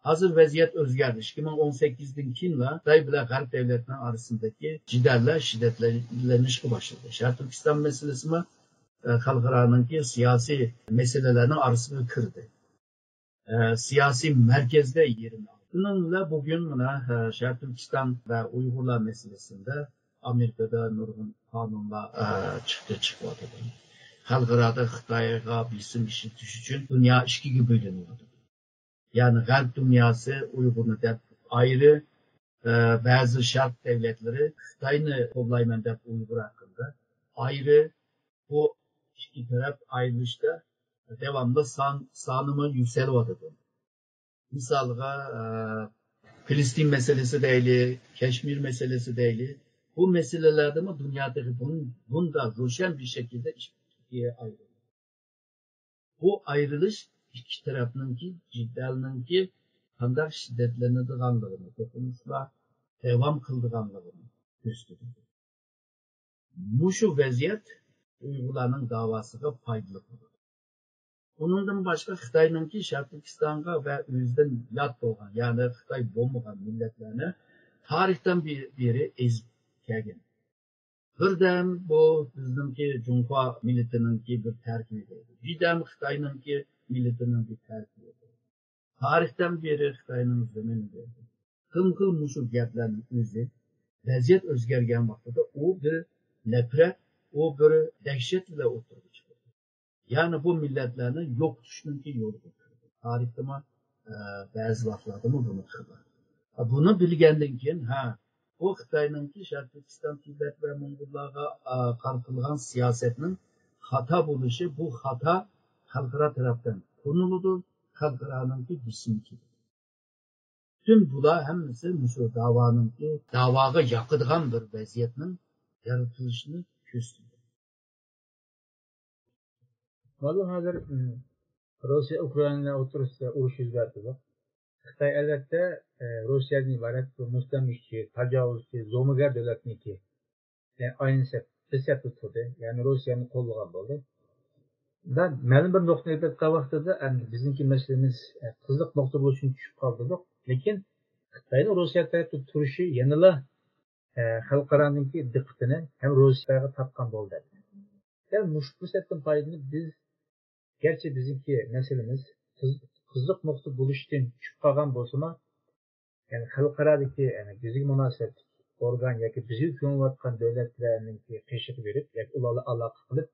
ھازىر ۋەزىيەت ئۆزگەردى. ئىككى مىڭ ئون سەككىزدىن كېيىنلا خىتاي بىلەن غەرب دۆلەتنىڭ ئارىسىندىكى جېدەللەر شىددەتلىنىشكە باشلىدى. شەرقىي تۈركىستان مەسىلىسىمۇ، ئە، خەلقئارانىڭكى سىياسىي مەسىلىلەرنىڭ ئارىسىغا كىردى. ئە، سىياسىي مەركەزدە يېرىنى ئالدى. شۇنىڭ بىلەن بۈگۈن مانا، ئە، شەرقىي تۈركىستان ۋە ئۇيغۇرلار مەسىلىسىدە ئامېرىكىدا نۇرغۇن قانۇنلار، ئە، چىقتى، چىقىۋاتىدۇ. خەلقئارادا خىتايغا بېسىم ئىشلىتىش ئۈچۈن دۇنيا ئىككىگە بۆلۈنۈۋاتىدۇ. يەنى غەرب دۇنياسى ئۇيغۇرنى دەپ ئايرى، ئە، بەزى شەرق دۆلەتلىرى خىتاينى قوللايمەن دەپ ئۇيغۇر ھەققىدە ئايرى، بۇ ئىككى تەرەپ ئايرىلىشتا داۋاملىق سان، سانىمۇ يۈكسىلىۋاتىدۇ. مىسالغا، ئە، پىلىستىن مەسىلىسى دەيلى، كەشمىر مەسىلىسى دەيلى، بۇ مەسىلىلەردىمۇ دۇنيا تېخى بۇن-، بۇنداق روشەن بىر شەكىلدە ئىككىگە ئايرىلدى. بۇ ئايرىلىش ئىككى تەرەپنىڭكى جېدەلنىڭكى قانداق شىددەتلىنىدىغانلىقىنى، توقۇنۇشلار داۋام قىلىدىغانلىقىنى كۆرسىتىدۇ. مۇشۇ ۋەزىيەت ئۇيغۇرلارنىڭ داۋاسىغا پايدىلىق بولىدۇ. ئۇنىڭدىن باشقا خىتاينىڭكى شەرقىي تۈركىستانغا ۋە ئۆزىدىن يات بولغان، يەنى خىتاي بولمىغان مىللەتلەرنى تارىختىن بېرى ئېزىپ كەلگەن. بىردەم بۇ بىزنىڭكى جۇڭخۇا مىللىتىنىڭكى بىر تەركىبى بولدى. بىردەم خىتاينىڭكى مىللىتىنىڭ بىر تەركىبى بولدى. تارىختىن بېرى خىتاينىڭ زېمىنى بولدى. خىلمۇخىل مۇشۇ گەپلەرنىڭ ئۆزى ۋەزىيەت ئۆزگەرگەن ۋاقتىدا ئۇ بىر نەپرەت، ئۇ بىر دەھشەت بىلەن ئوتتۇرىغا چىقىدۇ. يەنى بۇ مىللەتلەرنى يوقىتىشنىڭكى يولىغا كىرىدۇ. تارىختىمۇ، ئە، بەزى ۋاقىتلاردىمۇ بۇنى قىلغان. بۇنى بىلگەندىن كېيىن، ھە، بۇ خىتاينىڭكى شەرقىي تۈركىستان، تىبەت ۋە موڭغۇللارغا، ئە، قارىتىلغان سىياسەتنىڭ خاتا بولۇشى، بۇ خاتا خەلقئارا تەرەپتىن تونۇلىدۇ، خەلقئارانىڭكى بېسىمى كېلىدۇ. پۈتۈن بۇلار ھەممىسى مۇشۇ داۋانىڭكى، داۋاغا ياقىدىغان بىر ۋەزىيەتنىڭ يارىتىلىشىنى كۆرسىتىدۇ. مانا ھازىر، ئىم، روسىيە ئۇكرائىنا ئوتتۇرىسىدا ئۇرۇش يۈز بەردى. خىتاي ئەلۋەتتە، ئە، روسىيەدىن ئىبارەت بىر مۇستەملىكىچى، تاجاۋۇزچى، زومىگەر دۆلەتنىڭكى، يەنى ئاينى سەپ، بىر سەپتە تۇردى. يەنى روسىيەنى قوللىغان بولدى. دا مەلۇم بىر نۇقتىنى ئېيتىپ ئۆتكەن ۋاقتىدا، ئەمدى بىزنىڭكى مەسىلىمىز، ئە، قىزىق نۇقتا بولۇشتىن چۈشۈپ قالدۇق. لېكىن خىتاينىڭ روسىيە تەرەپتە تۇرۇشى يەنىلا، ئە، خەلقئارانىڭكى دىققىتىنى ھەم روسىيەگە تارتقان بولدى. دەل مۇشۇ پۇرسەتتىن پايدىلىنىپ، بىز گەرچە بىزنىڭكى مەسىلىمىز قىز-، قىزىق نۇقتا بولۇشتىن چۈشۈپ قالغان بولسىمۇ، يەنى خەلقئارادىكى، يەنى بىزگە مۇناسىۋەتلىك ئورگان ياكى بىزگە كۆڭۈل بولۇۋاتقان دۆلەتلەرنىڭكى قېشىغا بېرىپ ياكى ئۇلار بىلەن ئالاقە قىلىپ،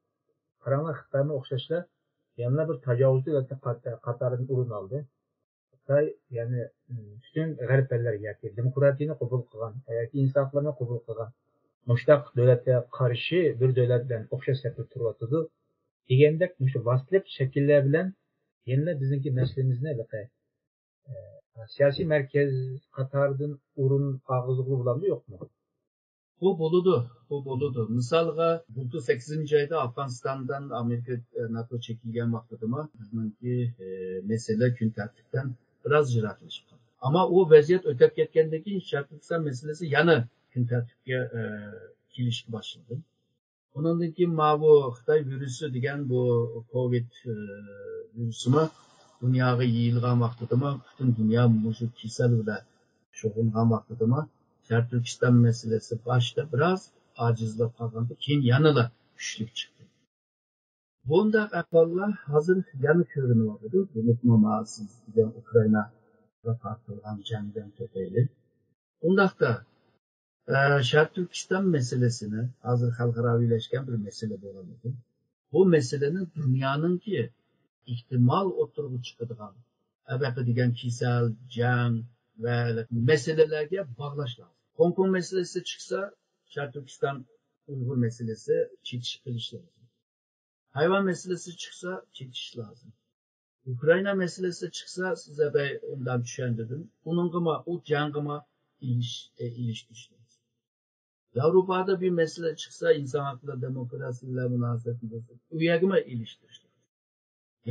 قاراڭلار، خىتايمۇ ئوخشاشلا يەنىلا بىر تاجاۋۇزچى دۆلەتنىڭ قات-، قاتارىدىن ئورۇن ئالدى. خىتاي، يەنى، م، پۈتۈن غەرب ئەللىرى ياكى دېموكراتىيەنى قوبۇل قىلغان ياكى ئىنسانلارنى قوبۇل قىلغان مۇشۇنداق دۆلەتلەرگە قارشى بىر دۆلەت بىلەن ئوخشاش سەپتە تۇرۇۋاتىدۇ دېگەندەك مۇشۇ ۋاسىتىلىك شەكىللەر بىلەن يەنىلا بىزنىڭكى مەسىلىمىزنى ھېلىقى، ئە، سىياسىي مەركەز قاتارىدىن ئورۇن ئالغۇزغىلى بولامدۇ، يوقمۇ؟ بۇ بولىدۇ، بۇ بولىدۇ. مىسالغا، بۇلتۇر سەككىزىنچى ئايدا ئافغانىستاندىن ئامېرىكا، ئە، ناتو چېكىنگەن ۋاقتىدىمۇ بىزنىڭكى، ئە، مەسىلە كۈن تەرتىپتىن بىراز يىراقلىشىپ قالدى. ئەمما ئۇ ۋەزىيەت ئۆتۈپ كەتكەندىن كېيىن شەرقىي تۈركىستان مەسىلىسى يەنە كۈن تەرتىپكە، ئە، كېلىشكە باشلىدى. ئۇنىڭدىن كېيىن ماۋۇ خىتاي ۋىرۇسى دېگەن بۇ كوۋىد، ئە، ۋىرۇسىمۇ دۇنياغا يېيىلغان ۋاقتىدىمۇ، پۈتۈن دۇنيا مۇشۇ كېسەل بىلەن شۇغۇللانغان ۋاقتىدىمۇ شەرقىي تۈركىستان مەسىلىسى باشتا بىراز ئاجىزلاپ قالغاندا، كېيىن يەنىلا كۈچلۈك چىقتى. بۇنداق ئەھۋاللار ھازىر يەنە كۆرۈنۈۋاتىدۇ. بولۇپمۇ مانا سىز دېگەن ئۇكرائىناغا قارىتىلغان جەڭدىن تۆتەيلى. ئۇنداقتا، ئە، شەرقىي تۈركىستان مەسىلىسىنى ھازىر خەلقئاراۋىلەشكەن بىر مەسىلە بولغاندىكىن، بۇ مەسىلىنى دۇنيانىڭكى ئېھتىمال ئوتتۇرىغا چىقىدىغان، ئەبەقە دېگەن كېسەل، جەڭ ۋە مەسىلىلەرگە باغلاش لازىم. خوڭكوڭ مەسىلىسى چىقسا، شەرقىي تۈركىستان ئۇيغۇر مەسىلىسى چېتىشىپ قېلىشى لازىم. تايۋان مەسىلىسى چىقسا، چېتىشىش لازىم. ئۇكرائىنا مەسىلىسى چىقسا، سىزگە بەي ئوبدان چۈشەندۈردۈم. ئۇنىڭغىمۇ، ئۇ جەڭگىمۇ ئېلىش-، ئېلىشتۇرۇش لازىم. ياۋروپادا بىر مەسىلە چىقسا، ئىنسان ھەقلىرى، دېموكراتىيە بىلەن مۇناسىۋەتلىك بولسا، ئۇ يەرگىمۇ ئېلىشتۇرۇش لازىم.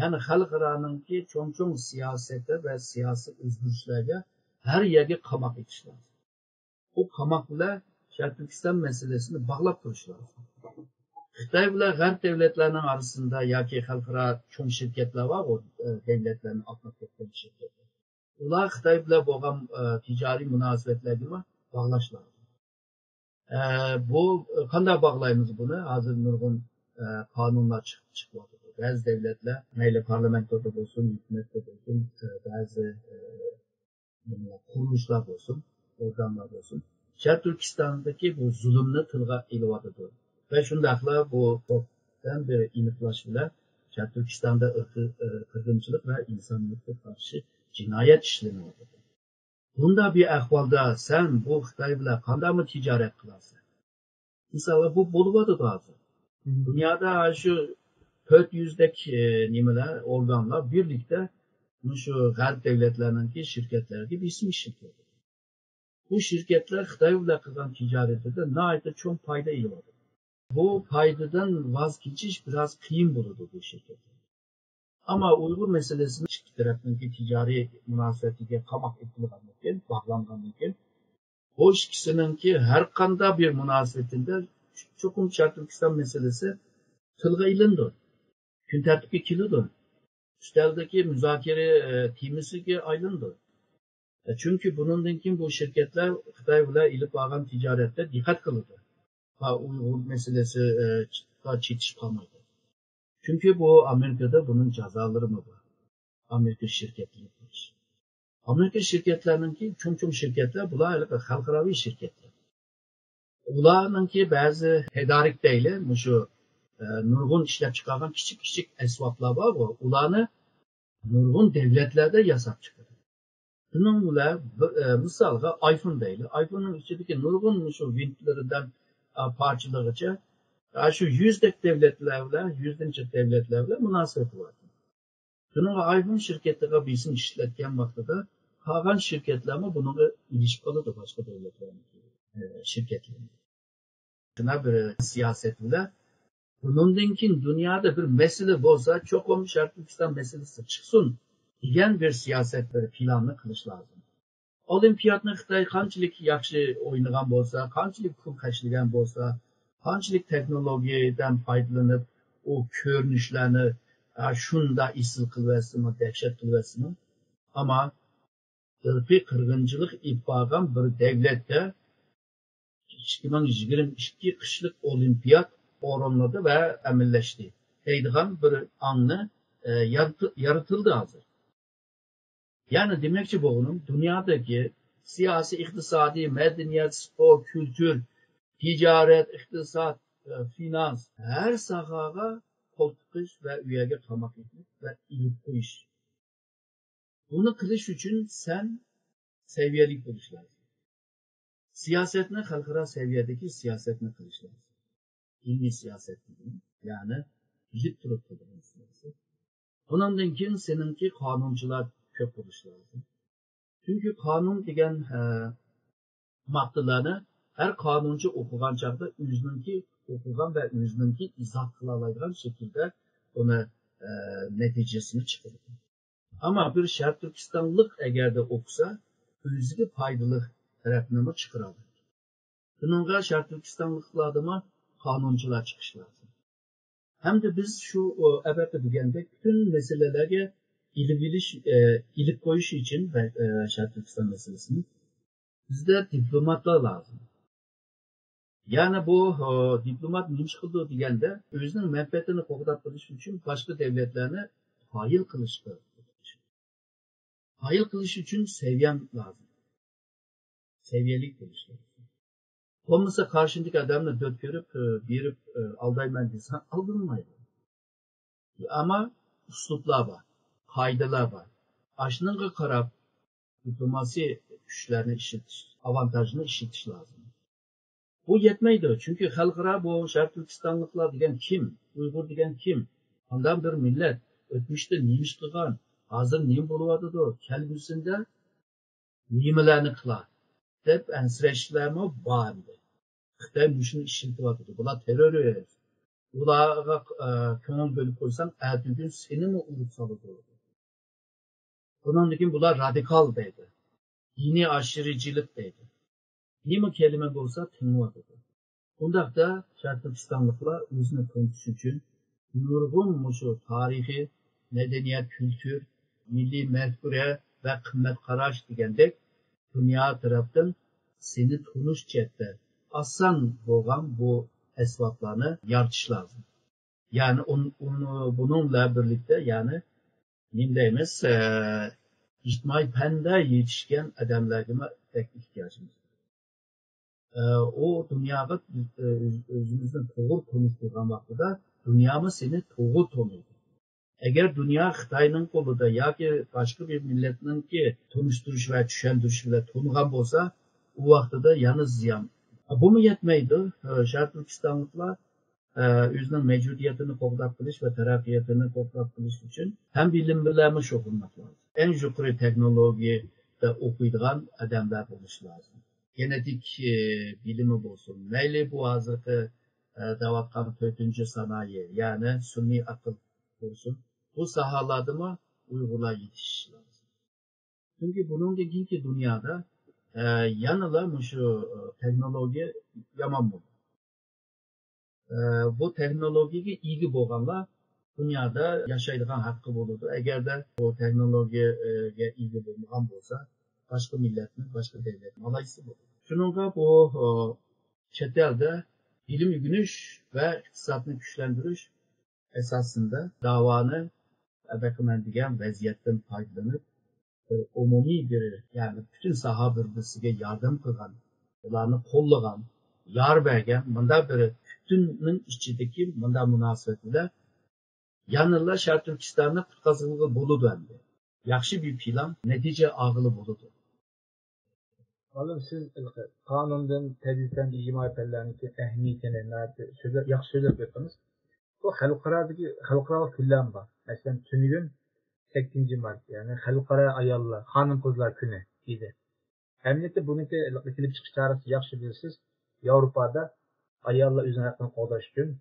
يەنى خەلقئارانىڭكى چوڭ-چوڭ سىياسەتلەر ۋە سىياسىي ئۆزگىرىشلەرگە ھەر يەرگە قاماق ئېتىش لازىم. ئۇ قاماق بىلەن شەرقىي تۈركىستان مەسىلىسىنى باغلاپ تۇرۇش لازىم. خىتاي بىلەن غەرب دۆلەتلەرنىڭ ئارىسىندا ياكى خەلقئارا چوڭ شىركەتلەر بار، ئۇ، ئە، دۆلەتلەرنى ئاقلاپ كەتكەن شىركەتلەر. ئۇلار خىتاي بىلەن بولغان، ئە، تىجارىي مۇناسىۋەتلەرگىمۇ باغلاش لازىم. ئە، بۇ، ئە، قانداق باغلايمىز بۇنى؟ ھازىر نۇرغۇن، ئە، قانۇنلار چىقىپ، چىقىۋاتىدۇ. بەزى دۆلەتلەر مەيلى پارلامېنتتا بولسۇن، ھۆكۈمەتتە بولسۇن، ئە، بەزى، ئە، قۇرۇلۇشلار بولسۇن، ئورگانلار بولسۇن، شەرقىي تۈركىستاندىكى بۇ زۇلۇمنى تىلغا ئېلىۋاتىدۇ. ۋە شۇنداقلا بۇ توختەم بىر ئېنىقلاش بىلەن شەرقىي تۈركىستاندا ئىرقىي، ئىرقىي قىرغىنچىلىق ۋە ئىنسانىيەتكە قارشى جىنايەت ئىشلىنىۋاتىدۇ. بۇنداق بىر ئەھۋالدا سەن بۇ خىتاي بىلەن قانداقمۇ تىجارەت قىلارسەن؟ مىسالغا، بۇ بولۇۋاتىدۇ ھازىر. دۇنيادا شۇ تۆت يۈزدەك، ئى، نېمىلەر، ئورگانلار بىرلىكتە مۇشۇ غەرب دۆلەتلەرنىڭكى شىركەتلەرگە بېسىم ئىشلىتىۋاتىدۇ. بۇ شىركەتلەر خىتاي بىلەن قىلغان تىجارىتىدە ناھايىتى چوڭ پايدا ئېلىۋاتىدۇ. بۇ پايدىدىن ۋاز كېچىش بىراز قىيىن بولىدۇ بۇ شىركەتلەر. ئەمما ئۇيغۇر مەسىلىسىنى ئىككى تەرەپنىڭكى تىجارىي مۇناسىۋەتىگە قاماق ئېتىلغاندىكىن، باغلانغاندىكىن، بۇ ئىككىسىنىڭكى ھەر قانداق بىر مۇناسىۋىتىدە چوقۇم شەرقىي تۈركىستان مەسىلىسى تىلغا ئېلىنىدۇ، كۈن تەرتىپكە كېلىدۇ، ئۈستەلدىكى مۇزاكىرە، ئە، تېمىسىگە ئايلىنىدۇ. ئە، چۈنكى بۇنىڭدىن كېيىن بۇ شىركەتلەر خىتاي بىلەن ئېلىپ بارغان تىجارەتتە دىققەت قىلىدۇ. ھا، ئۇيغۇر مەسىلىسى، ئە، چېتىشىپ قالمايدۇ. چۈنكى بۇ ئامېرىكىدا بۇنىڭ جازالىرىمۇ بار. ئامېرىكا شىركەتلىرى بولۇش. ئامېرىكا شىركەتلەرنىڭكى، چوڭ-چوڭ شىركەتلەر، بۇلار ھېلىقى خەلقئاراۋى شىركەتلەر. ئۇلارنىڭكى بەزى تەدارىك دەيلى، مۇشۇ، ئە، نۇرغۇن ئىشلەپچىقارغان كىچىك-كىچىك ئەسۋابلار بارغۇ، ئۇلارنى نۇرغۇن دۆلەتلەردە ياساپ چىقىدۇ. شۇنىڭ بىلەن بىر، ئە، مىسالغا ئايفون دەيلى. ئايفوننىڭ ئىچىدىكى نۇرغۇن مۇشۇ ۋىنتلىرىدىن، ئە، پارچىلىرىغىچە، ئە، شۇ يۈزدەك دۆلەتلەر بىلەن، يۈزدىن جىق دۆلەتلەر بىلەن مۇناسىۋىتى بار. شۇنىڭغا ئايفون شىركىتىگە بېسىم ئىشلەتكەن ۋاقتىدا قالغان شىركەتلەرمۇ بۇنىڭغا ئېلىشىپ قالىدۇ، باشقا دۆلەتلەرنىڭ، ئە، شىركەتلىرى. شۇنداق بىر سىياسەت بىلەن بۇنىڭدىن كېيىن دۇنيادا بىر مەسىلە بولسا، چوقۇم شەرقىي تۈركىستان مەسىلىسى چىقسۇن دېگەن بىر سىياسەت، بىر پىلاننى قىلىش لازىم. ئولىمپىياتنى خىتاي قانچىلىك ياخشى ئوينىغان بولسا، قانچىلىك پۇل خەجلىگەن بولسا، قانچىلىك تېخنولوگىيەدىن پايدىلىنىپ، ئۇ كۆرۈنۈشلەرنى، ئا، شۇنداق ئېسىل قىلىۋەتسىمۇ، دەھشەت قىلىۋەتسىمۇ، ئەمما ئىرقىي قىرغىنچىلىق ئېلىپ بارغان بىر دۆلەتتە ئىككى مىڭ يىگىرمە ئىككى قىشلىق ئولىمپىيات ئورۇنلىدى ۋە ئەمەلىيلەشتى دەيدىغان بىر ئاڭنى، ئە، يارىتى-، يارىتىلدى ھازىر. يەنى دېمەكچى بولغىنىم، دۇنيادىكى سىياسىي، ئىقتىسادىي، مەدەنىيەت، سپورت، كۈلتۈر، تىجارەت، ئىقتىساد، ئە، فىنانس، ھەر ساھەگە قول تىقىش ۋە ئۇ يەرگە تاماق ئېتىش ۋە ئېلىپ قويۇش. بۇنى قىلىش ئۈچۈن سەن سەۋىيەلىك بولۇش لازىم. سىياسەتنى خەلقئارا سەۋىيەدىكى سىياسەتنى قىلىش لازىم. ئىلمىي سىياسەت دېگىنى، يەنى بىلىپ تۇرۇپ قىلىدىغان سىياسەت. بۇنىڭدىن كېيىن سېنىڭكى قانۇنچىلار كۆپ بولۇشى لازىم. چۈنكى قانۇن دېگەن، ئە، ماددىلارنى ھەر قانۇنچى ئوقۇغان چاغدا ئۆزىنىڭكى ئوقۇغان ۋە ئۆزىنىڭكى ئىزاھ قىلالايدىغان شەكىلدە ئۇنى، ئە، نەتىجىسىنى چىقىرىدۇ. ئەمما بىر شەرقىي تۈركىستانلىق ئەگەردە ئوقۇسا، ئۆزىگە پايدىلىق تەرەپنىمۇ چىقىرالايدۇ. شۇنىڭغا شەرقىي تۈركىستانلىقلاردىمۇ قانۇنچىلار چىقىشى لازىم. ھەمدە بىز شۇ، ئەۋەتتە دېگەندەك پۈتۈن مەسىلىلەرگە ئېلىۋېلىش، ئېلىپ قويۇش ئۈچۈن، شەرقىي تۈركىستان مەسىلىسىنى، بىزدە دىپلوماتلار لازىم. يەنى بۇ، ئە، دىپلومات نېمە ئىش قىلىدۇ دېگەندە، ئۆزىنىڭ مەنپەئەتىنى قوغداپ قېلىش ئۈچۈن باشقا دۆلەتلەرنى قايىل قىلىشقا، قايىل قىلىش ئۈچۈن سەۋىيەم لازىم. سەۋىيەلىك بولۇش لازىم. بولمىسا قارشىدىكى ئادەمنى دۆت كۆرۈپ، ئە، بېرىپ، ئە، ئالدايمەن دېسەڭ ئالدىنمايدۇ. ئەمما ئۇسلۇبلار بار، قائىدىلار بار. ئاشۇنىڭغا قاراپ دىپلوماسىي كۈچلەرنى ئىشلىتىش، ئاۋانتاژنى ئىشلىتىش لازىم. بۇ يەتمەيدۇ، چۈنكى خەلقئارا بۇ شەرقىي تۈركىستانلىقلار دېگەن كىم؟ ئۇيغۇر دېگەن كىم؟ قانداق بىر مىللەت؟ ئۆتمۈشتە نېمە ئىش قىلغان؟ ھازىر نېمە بولۇۋاتىدۇ؟ كەلگۈسىدە نېمىلەرنى قىلار؟ دەپ ئەنسىرەشلەرمۇ بار ئىدى. خىتاي مۇشۇنى ئىشلىتىۋاتىدۇ. بۇلار تېررورىست. ئۇلارغا، ئە، كۆڭۈل بۆلۈپ قويساڭ، ئەتىگۈن سېنىمۇ ئۇرۇپ سالىدۇ. بۇنىڭدىن كېيىن بۇلار رادىكال دەيدۇ. دىنىي ئاشۇرۇجىلىق دەيدۇ. نېمە كەلىمە بولسا تېڭىۋاتىدۇ. ئۇنداقتا شەرقىي تۈركىستانلىقلار ئۆزىنى تونۇتۇش ئۈچۈن نۇرغۇن مۇشۇ تارىخىي، مەدەنىيەت، كۈلتۈر، مىللىي مەفكۇرە ۋە قىممەت قاراش دېگەندەك دۇنيا تەرەپتىن سېنى تونۇش جەھەتتە ئاسان بولغان بۇ ئەسۋابلارنى يارىتىش لازىم. يەنى ئۇن-، ئۇن-، بۇنىڭ بىلەن بىرلىكتە، يەنى نېمە دەيمىز، ئە، ئىجتىمائىي پەندە يېتىشكەن ئادەملەرگىمۇ بەك ئېھتىياجىمىز بار. ئە، ئۇ دۇنياغا، ئە، ئۆز-، ئۆزىمىزنى توغرا تونۇشتۇرغان ۋاقتىدا دۇنيامۇ سېنى توغرا تونۇيدۇ. ئەگەر دۇنيا خىتاينىڭ قولىدا ياكى باشقا بىر مىللەتنىڭكى تونۇشتۇرۇش ۋە چۈشەندۈرۈش بىلەن تونۇغان بولسا، ئۇ ۋاقتىدا يەنە زىيان. بۇمۇ يەتمەيدۇ. شەرقىي تۈركىستانلىقلار، ئە، ئۆزىنىڭ مەۋجۇدىيىتىنى قوغداپ قېلىش ۋە تەرەققىياتىنى قوغداپ قېلىش ئۈچۈن ھەم بىلىم بىلەنمۇ شۇغۇللىنىش لازىم. ئەڭ يۇقىرى تېخنولوگىيەدە ئوقۇيدىغان ئادەملەر بولۇشى لازىم. گېنېتىك، ئە، بىلىمى بولسۇن، مەيلى بۇ ھازىرقى، ئە، دەۋاتقان تۆتىنچى سانائى، يەنى سۈنئىي ئەقىل بولسۇن، بۇ ساھەلەردىمۇ ئۇيغۇرلار يېتىشىشى لازىم. چۈنكى بۇنىڭدىن كېيىنكى دۇنيادا، ئە، يەنىلا مۇشۇ، ئە، تېخنولوگىيە يامان بولىدۇ. ئە، بۇ تېخنولوگىيەگە ئىگە بولغانلار دۇنيادا ياشايدىغان ھەققى بولىدۇ. ئەگەردە بۇ تېخنولوگىيەگە ئىگە بولمىغان بولسا، باشقا مىللەتنىڭ، باشقا دۆلەتنىڭ ئالاھىدىسى بولىدۇ. شۇنىڭغا بۇ، ئە، چەت ئەلدە بىلىم ئۆگىنىش ۋە ئىقتىسادنى كۈچلەندۈرۈش ئاساسىدا داۋانى بېقىمەن دېگەن ۋەزىيەتتىن پايدىلىنىپ، بىر ئومۇمىي بىر، يەنى پۈتۈن ساھا بىر-بىرسىگە ياردەم قىلغان، ئۇلارنى قوللىغان، يار بەرگەن مۇنداق بىر پۈتۈننىڭ ئىچىدىكى مۇنداق مۇناسىۋەت بىلەن يەنىلا شەرقىي تۈركىستاننى قۇتقازغىلى بولىدۇ ئەمدى. ياخشى بىر پىلان، نەتىجە ئالغىلى بولىدۇ. مۇئەللىم، سىز قانۇندىن، تەبىئىي پەن، ئىجتىمائىي پەنلەرنىڭكى ئەھمىيىتىنى ناھايىتى سۆزلەپ، ياخشى سۆزلەپ ئۆتتىڭىز. بۇ خەلقئارادىكى، خەلقئارالىق كۈنلەرمۇ بار. مەسىلەن، تۈنۈگۈن سەككىزىنچى مارت، يەنى خەلقئارا ئاياللار، خانىم-قىزلار كۈنى ئىدى. ئەمەلىيەتتە بۇنىڭكى كېلىپ چىقىش چارىسى ياخشى بىلىسىز. ياۋروپادا ئاياللار ئۆزىنىڭ ھەققىنى قوغداش ئۈچۈن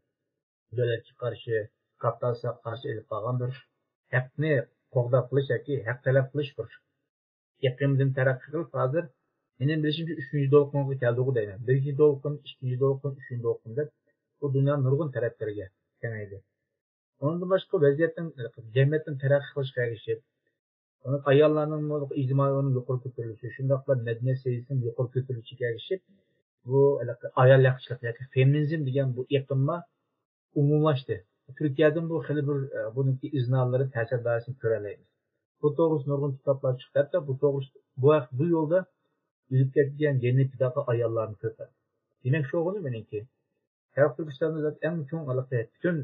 دۆلەتكە قارشى، كاپىتالىستلارغا قارشى ئېلىپ بارغان بىر ھەقنى قوغداپ قېلىش ياكى ھەق تەلەپ قىلىش بىر ئېقىمدىن تەرەققىي قىلىپ، ھازىر مېنىڭ بىلىشىمچە ئۈچىنچى دولقۇنغا كەلدىغۇ دەيمەن. بىرىنچى دولقۇن، ئىككىنچى دولقۇن، ئۈچىنچى دولقۇن دەپ بۇ دۇنيانىڭ نۇرغۇن تەرەپلىرىگە كېڭەيدى. ئۇنىڭدىن باشقا ۋەزىيەتنىڭ، جەمئىيەتنىڭ تەرەققىي قىلىشىغا ئەگىشىپ، ئاياللارنىڭ ئىجتىمائىي ئورنىنىڭ يۇقىرى كۆتۈرۈلۈشى، شۇنداقلا مەدەنىيەت سەۋىيەسىنىڭ يۇقىرى كۆتۈرۈلۈشىگە ئەگىشىپ، بۇ ھېلىقى ئايال ھەقچىلىقى ياكى فېمىنىزم دېگەن بۇ ئېقىممۇ ئومۇملاشتى. تۈركىيەدىن بۇ خېلى بىر، ئە، بۇنىڭكى ئىزنالىرى، تەسىر دائىرىسىنى كۆرەلەيمىز. بۇ توغرىسىدا نۇرغۇن كىتابلار چىقتى. ھەتتا بۇ توغرىسىدا، بۇ ھەق-، بۇ يولدا ئۆلۈپ كەتكەن يەنى پىداقى ئاياللارنى كۆرسەتتى. دېمەك، شۇغىنى مېنىڭكى. شەرقىي تۈركىستاندا زادى ئەڭ چوڭ ھېلىقى پۈتۈن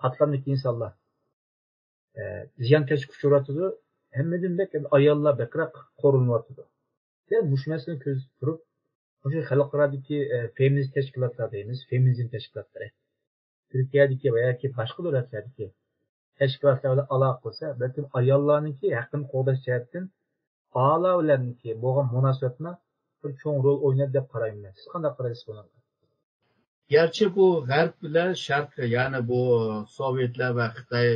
قاتلامدىكى ئىنسانلار، ئە، زىيانكەشلىككە ئۇچراۋاتىدۇ. ھەممىدىن بەك ئاياللار بەكرەك قورۇنۇۋاتىدۇ. دەل مۇشۇ مەسىلىنى كۆزدە تۇتۇپ، مۇشۇ خەلقئارادىكى، ئە، فېمىنىست تەشكىلاتلار دەيمىز، فېمىنىزم تەشكىلاتلىرى، تۈركىيەدىكى ۋە ياكى باشقا دۆلەتلەردىكى تەشكىلاتلار بىلەن ئالاقە قىلسا، بەلكىم ئاياللارنىڭكى ھەققىنى قوغداش جەھەتتىن ئاياللار بىلەنكى بولغان مۇناسىۋەتمۇ بىر چوڭ رول ئوينايدۇ دەپ قارايمەن مەن. سىز قانداق قارايسىز بۇنىڭغا؟ گەرچە بۇ غەرب بىلەن شەرق، يەنى بۇ سوۋېتلار ۋە خىتاي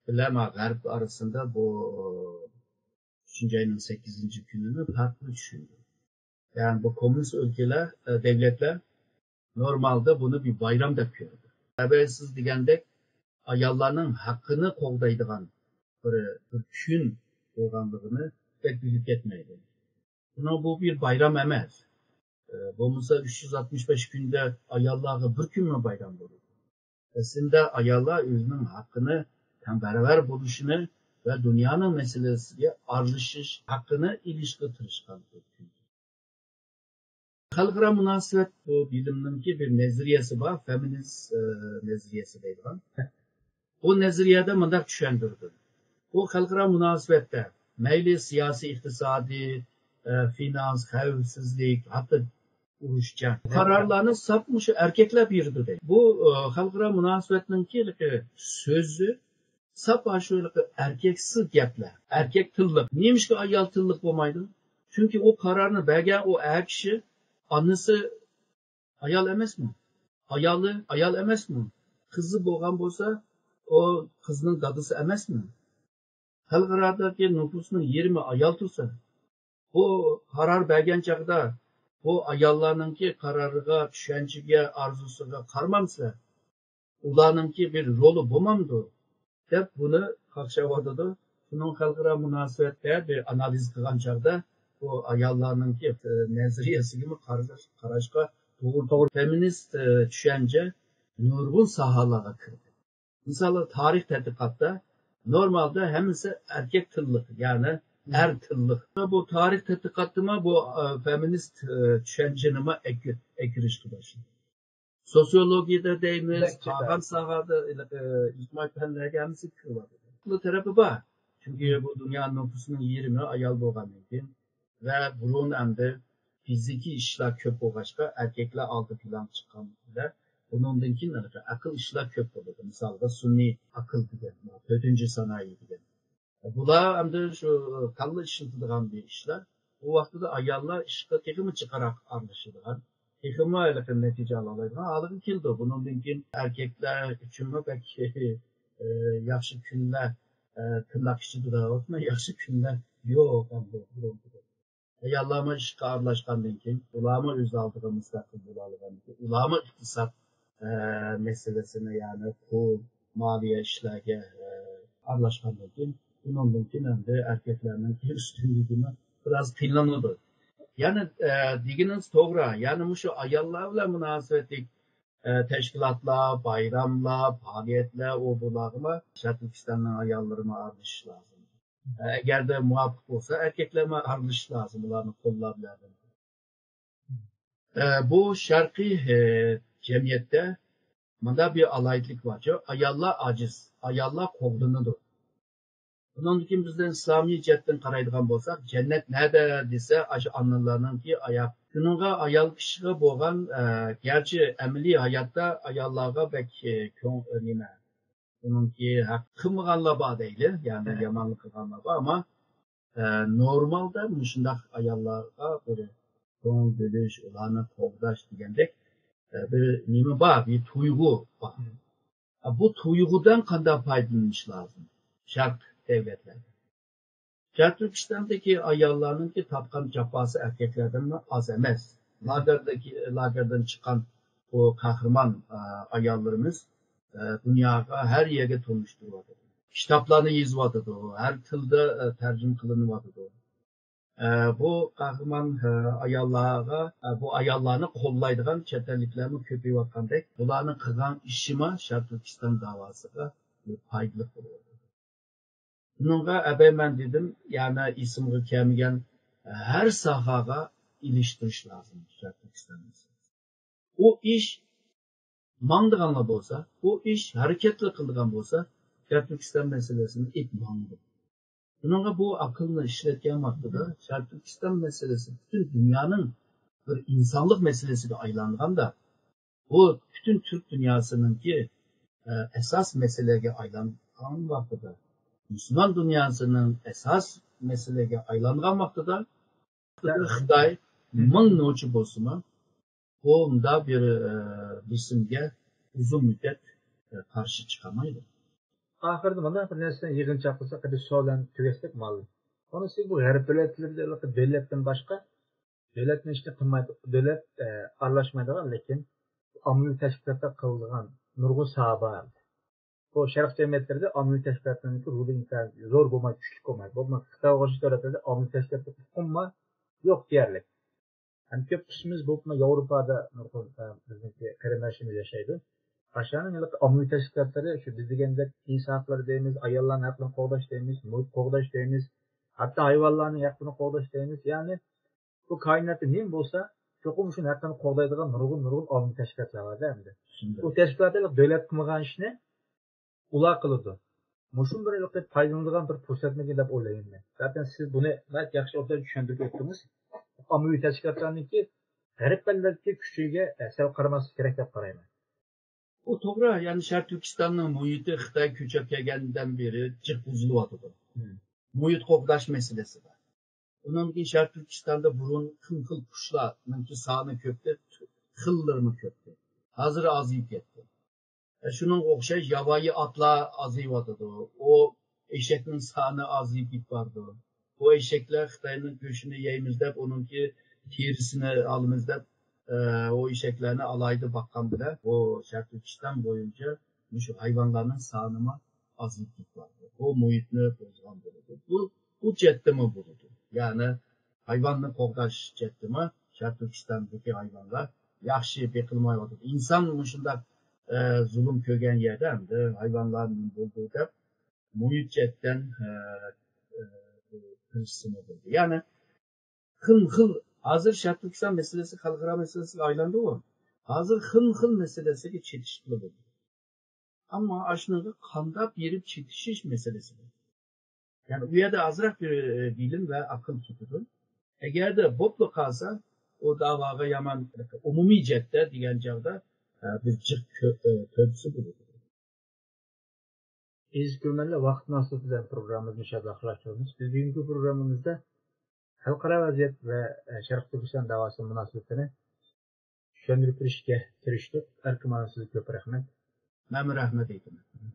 بىلەن غەرب ئارىسىدا بۇ ئۈچىنچى ئاينىڭ سەككىزىنچى كۈنىنى پەرقلىق چۈشىنىدۇ. يەنى بۇ كوممۇنىست ئۆلكىلەر، ئە، دۆلەتلەر نورمالدا بۇنى بىر بايرام دەپ كۆرىدۇ. سەۋەبى سىز دېگەندەك ئاياللارنىڭ ھەققىنى قوغدايدىغان بىر، بىر كۈن بولغانلىقىنى بەك بىلىپ كەتمەيدۇ. بۇنىڭ بۇ بىر بايرام ئەمەس. ئە، بولمىسا ئۈچ يۈز ئاتمىش بەش كۈندە ئاياللارغا بىر كۈنمۇ بايرام بولىدۇ؟ ئەسلىدە ئاياللار ئۆزىنىڭ ھەققىنى، تەڭ باراۋەر بولۇشىنى ۋە دۇنيانىڭ مەسىلىسىگە ئارىلىشىش ھەققىنى ئېلىشقا تىرىشقان. خەلقئارا مۇناسىۋەت بۇ بىلىمنىڭكى بىر نەزەرىيەسى بار، فېمىنىست، ئە، نەزەرىيەسى دەيدىغان. بۇ نەزەرىيەدە مۇنداق چۈشەندۈرىدۇ. بۇ خەلقئارا مۇناسىۋەتتە مەيلى سىياسىي، ئىقتىسادىي، ئە، فىنانس، خەۋپسىزلىك، ھەتتا ئۇرۇش، جەڭ قارارلارنى ساپ مۇشۇ ئەركەكلەر بېرىدۇ دەيدۇ. بۇ، ئە، خەلقئارا مۇناسىۋەتنىڭكى سۆزى ساپ ئاشۇ ئەركەكسىز گەپلەر، ئەركەك تىللىق. نېمىشقا ئايال تىللىق بولمايدۇ؟ چۈنكى ئۇ قارارنى بەرگەن ئۇ ئەر كىشى، ئانىسى ئايال ئەمەسمۇ؟ ئايالى ئايال ئەمەسمۇ؟ قىزى بولغان بولسا، ئۇ قىزنىڭ دادىسى ئەمەسمۇ؟ خەلقئارادىكى نوپۇسنىڭ يېرىمى ئايال تۇرسا، بۇ قارار بەرگەن چاغدا بۇ ئاياللارنىڭكى قارارىغا، چۈشەنچىگە، ئارزۇسىغا قارىمامسىلەر؟ ئۇلارنىڭكى بىر رولى بولمامدۇ؟ دەپ بۇنى قاقشاۋاتىدۇ. شۇنىڭ خەلقئارا مۇناسىۋەتتە بىر ئانالىز قىلغان چاغدا بۇ ئاياللارنىڭكى، ئە، نەزەرىيەسىگىمۇ قارىشقا توغرا، توغرا فېمىنىست، ئە، چۈشەنچە نۇرغۇن ساھەلەرگە كىردى. مىسالى، تارىخ تەتقىقاتتا نورمالدا ھەممىسى ئەركەك تىللىق، يەنى ئەر تىللىق. بۇ تارىخ تەتقىقاتتىمۇ بۇ، ئە، فېمىنىست، ئە، چۈشەنچىنىمۇ ئەكىرىشكە باشلىدى. سوسىيولوگىيەدە دەيمىز، قالغان ساھەدە، ئىجتىمائىي پەنلەرگە ھەممىسى كىرىۋاتىدۇ. بۇ تەرىپى بار. چۈنكى بۇ دۇنيا نوپۇسىنىڭ يېرىمى ئايال بولغاندىن كېيىن ۋە بۇرۇن ئەمدى فىزىكىي ئىشلار كۆپ بولغاچقا، ئەركەكلەر ئالدى پىلانغا چىققان بىلەن، بۇنىڭدىن كېيىن ئەقىل ئىشلار كۆپ بولىدۇ. مىسالغا، سۈنئىي ئەقىل دېگەن، تۆتىنچى سانائىي دېگەن. بۇلار ئەمدى شۇ كاللا ئىشلىتىدىغان بىر ئىشلار. بۇ ۋاقتىدا ئاياللار ئىشقا تېخىمۇ جىقراق ئارىلىشىدىغان، تېخىمۇ ھېلىقى نەتىجە ئالالايدىغان ھالغا كېلىدۇ. بۇنىڭدىن كېيىن ئەركەكلەر ئۈچۈنمۇ بەك، ئە، ياخشى كۈنلەر، ئە، تىرناق ئىچىدە دەۋاتىمەن، ياخشى كۈنلەر يوق ئەمدى بۇرۇنقىدەك. ئاياللارمۇ ئىشقا ئارىلاشقاندىن كېيىن، ئۇلارمۇ ئۆز ئالدىغا مۇستەقىل بولالىغاندىن كېيىن، ئۇلارمۇ ئىقتىساد، ئە، مەسىلىسىنى، يەنى پۇل، مالىيە ئىشلارغا، ئە، ئارىلاشقاندىن كېيىن، ئۇنىڭدىن كېيىن ئەمدى ئەركەكلەرنىڭ ئۈستۈنلۈكىمۇ بىراز قىينىلىدۇ. يەنى، ئە، دېگىنىڭىز توغرا. يەنى مۇشۇ ئاياللار بىلەن مۇناسىۋەتلىك، ئە، تەشكىلاتلار، بايراملار، پائالىيەتلەر، ئۇ بۇلارغىمۇ شەرقىي تۈركىستاننىڭ ئاياللىرىمۇ ئارىلىشىشى لازىم. ئە، ئەگەردە مۇۋاپىق بولسا، ئەركەكلەرمۇ ئارىلىشىشى لازىم، ئۇلارنى قوللاپ ياردەم قىلىپ. ئە، بۇ شەرقىي، ئە، جەمئىيەتتە مۇنداق بىر ئالاھىدىلىك بارچۇ، ئاياللار ئاجىز، ئاياللار قوغدىنىدۇ. بۇنىڭدىن كېيىن بىزدىن ئىسلامىي جەھەتتىن قارايدىغان بولساق، جەننەت نەدە دېسە، ئاشۇ ئانىلارنىڭكى ئاياق. شۇنىڭغا ئايال كىشىگە بولغان، ئە، گەرچە ئەمەلىي ھاياتتا ئاياللارغا بەك، ئە، كۆڭ-، ئە، نېمە، ئۇنىڭكى ھەق قىلمىغانلار بار دەيلى، يەنى يامانلىق قىلغانلار بار، ئەمما، ئە، نورمالدا مۇشۇنداق ئاياللارغا بىر كۆڭۈل بۆلۈش، ئۇلارنى قوغداش دېگەندەك، ئە، بىر نېمە بار، بىر تۇيغۇ بار. ئە، بۇ تۇيغۇدىن قانداق پايدىلىنىش لازىم؟ شەرق دەۋلەتلەردە. شەرقىي تۈركىستاندىكى ئاياللارنىڭكى تارتقان جاپاسى ئەركەكلەردىنمۇ ئاز ئەمەس. لاگېردىكى، لاگېردىن چىققان بۇ قەھرىمان، ئە، ئاياللىرىمىز، ئە، دۇنياغا ھەر يەرگە تونۇشتۇرۇۋاتىدۇ. كىتابلارنى يېزىۋاتىدۇ، ھەر تىلدا، ئە، تەرجىمە قىلىنىۋاتىدۇ. ئە، بۇ قەھرىمان، ئە، ئاياللارغا، ئە، بۇ ئاياللارنى قوللايدىغان چەت ئەللىكلەرمۇ كۆپىيىۋاتقاندەك، بۇلارنىڭ قىلغان ئىشىمۇ شەرقىي تۈركىستان داۋاسىغا پايدىلىق بولۇۋاتىدۇ. بۇنىڭغا ئەبەي مەن دېدىم، يەنى ئېسىمغا كەلمىگەن ھەر ساھەگە ئېلىشتۇرۇش لازىم شەرقىي تۈركىستان مەسىلىسى. ئۇ ئىش ماڭىدىغانلا بولسا، ئۇ ئىش ھەرىكەتلا قىلىدىغان بولسا، شەرقىي تۈركىستان مەسىلىسىنى ئېلىپ ماڭىدۇ. بۇنىڭغا بۇ ئەقىلنى ئىشلەتكەن ۋاقتىدا شەرقىي تۈركىستان مەسىلىسى پۈتۈن دۇنيانىڭ بىر ئىنسانلىق مەسىلىسىگە ئايلانغاندا، بۇ پۈتۈن تۈرك دۇنياسىنىڭكى، ئە، ئاساس مەسىلىگە ئايلانغان ۋاقتىدا، مۇسۇلمان دۇنياسىنىڭ ئاساس مەسىلىگە ئايلانغان ۋاقتىدا، خىتاي مىڭ نوچى بولسىمۇ، بۇ مۇنداق بىر، ئە، بېسىمگە ئۇزۇن مۇددەت، ئە، قارشى چىقالمايدۇ. ئاخىرىدا مانا بىر نەرسىنى يىغىنچاق قىلساق، بىر سوئال بىلەن تۈگەتسەك ماقۇل. ئۇنىسى بۇ غەرب دۆلەتلىرىدە دۆلەتتىن باشقا، دۆلەتنىڭ ئىشىنى قىلمايدۇ، دۆلەت، ئە، ئارىلاشمايدىغان، لېكىن ئاممىۋى تەشكىلاتلار قىلىدىغان نۇرغۇن ساھە بار. بۇ شەرق جەمئىيەتلىرىدە ئاممىۋى تەشكىلاتلارنىڭكى رولى ئىنتايىن زور بولماي، كۈچلۈك بولماي. بولمىسا خىتايغا ئوخشاش دۆلەتلەردە ئاممىۋى تەشكىلاتلار ئومۇمەن يوق دېيەرلىك. ھەم كۆپ قىسمىمىز بولۇپمۇ ياۋروپادا نۇرغۇن، ئە، بىزنىڭكى قېرىنداشلىرىمىز ياشايدۇ. ئاشۇلارنىڭ ھېلىقى ئاممىۋى تەشكىلاتلىرى شۇ بىز دېگەندەك ئىنسان ھەقلىرى دەيمىز، ئاياللارنىڭ ھەقلىرىنى قوغداش دەيمىز، مۇھىت قوغداش دەيمىز، ھەتتا ھايۋانلارنىڭ ھەقلىرىنى قوغداش دەيمىز. يەنى بۇ كائىناتتا نېمە بولسا، چوقۇم شۇنىڭ ھەققىنى قوغدايدىغان نۇرغۇن، نۇرغۇن ئاممىۋى تەشكىلاتلار بار-دە ئەمدى. شۇنداق. بۇ تەشكىلاتلار دۆلەت قىلمىغان ئىشنى ئۇلار قىلىدۇ. مۇشۇ بىر ھېلىقى پايدىلىنىدىغان بىر پۇرسەتمىكىن دەپ ئويلايمەن مەن. زاتەن سىز بۇنى ناھايىتى ياخشى ئوبدان چۈشەندۈرۈپ ئۆتتىڭىز. ئاممىۋى تەشكىلاتلارنىڭكى غەرب ئەللەردىكى كۈچىگە، ئە، سەل قارىماسلىق كېرەك دەپ قارايمەن. ئۇ توغرا، يەنى شەرقىي تۈركىستاننىڭ مۇھىتى خىتاي كۆچۈپ كەلگەندىن بېرى جىق بۇزۇلۇۋاتىدۇ. مۇھىت قوغداش مەسىلىسى بار. ئۇنىڭدىن كېيىن شەرقىي تۈركىستاندا بۇرۇن خىل خىل قۇشلارنىڭكى سانى كۆپتى، خىللىرىمۇ كۆپتى. ھازىر ئازىيىپ كەتتى. شۇنىڭغا ئوخشاش ياۋايى ئاتلار ئازىيىۋاتىدۇ. ئۇ ئېشەكنىڭ سانى ئازىيىپ بارىدۇ. ئۇ ئېشەكلەر خىتاينىڭ گۆشىنى يەيمىز دەپ، ئۇنىڭكى تېرىسىنى ئالىمىز دەپ، ئە، ئۇ ئېشەكلەرنى ئالاھىدە باققان بىلەن، بۇ شەرقىي تۈركىستان بويىچە مۇشۇ ھايۋانلارنىڭ سانىمۇ ئازىيىپ بارىدۇ. بۇ مۇھىتنى بۇزغان بولىدۇ. بۇ، بۇ جەھەتتىمۇ بولىدۇ. يەنى ھايۋاننى قوغداش جەھەتتىمۇ شەرقىي تۈركىستاندىكى ھايۋانلار ياخشى بېقىلمايۋاتىدۇ. ئىنسان مۇشۇنداق، ئە، زۇلۇم كۆرگەن يەردە ئەمدى ھايۋانلار نېمە بولىدۇ دەپ، مۇھىت جەھەتتىن، ئە، ئە، كىرىشسىمۇ بولىدۇ. يەنى خىل خىل، ھازىر شەرقىي تۈركىستان مەسىلىسى خەلقئارا مەسىلىسىگە ئايلاندىغۇ. ھازىر خىل خىل مەسىلىسىگە چېتىشقىلى بولىدۇ. ئەمما ئاشۇنىڭغا قانداق بېرىپ چېتىشىش مەسىلىسى بار. يەنى ئۇ يەردە ئازراق بىر، ئە، بىلىم ۋە ئەقىل كېتىدۇ. ئەگەردە بوپلا قالسا، ئۇ داۋاغا يامان ئومۇمىي جەھەتتە دېگەن چاغدا، ئە، بىر جىق كۆ-، ئە، كۆرسە بولىدۇ. ئەزىز كۆرۈرمەنلەر، ۋاقىت مۇناسىۋىتى بىلەن پروگراممىمىزنى مۇشۇ يەردە ئاخىرلاشتۇرىمىز. بىز بۈگۈنكى پروگراممىمىزدا خەلقئارا ۋەزىيەت ۋە، ئە، شەرقىي تۈركىستان داۋاسى مۇناسىۋىتىنى چۈشەندۈرۈپ بېرىشكە تىرىشتۇق. ئەركىن مانا سىزگە كۆپ رەھمەت. مەنمۇ رەھمەت ئېيتىمەن.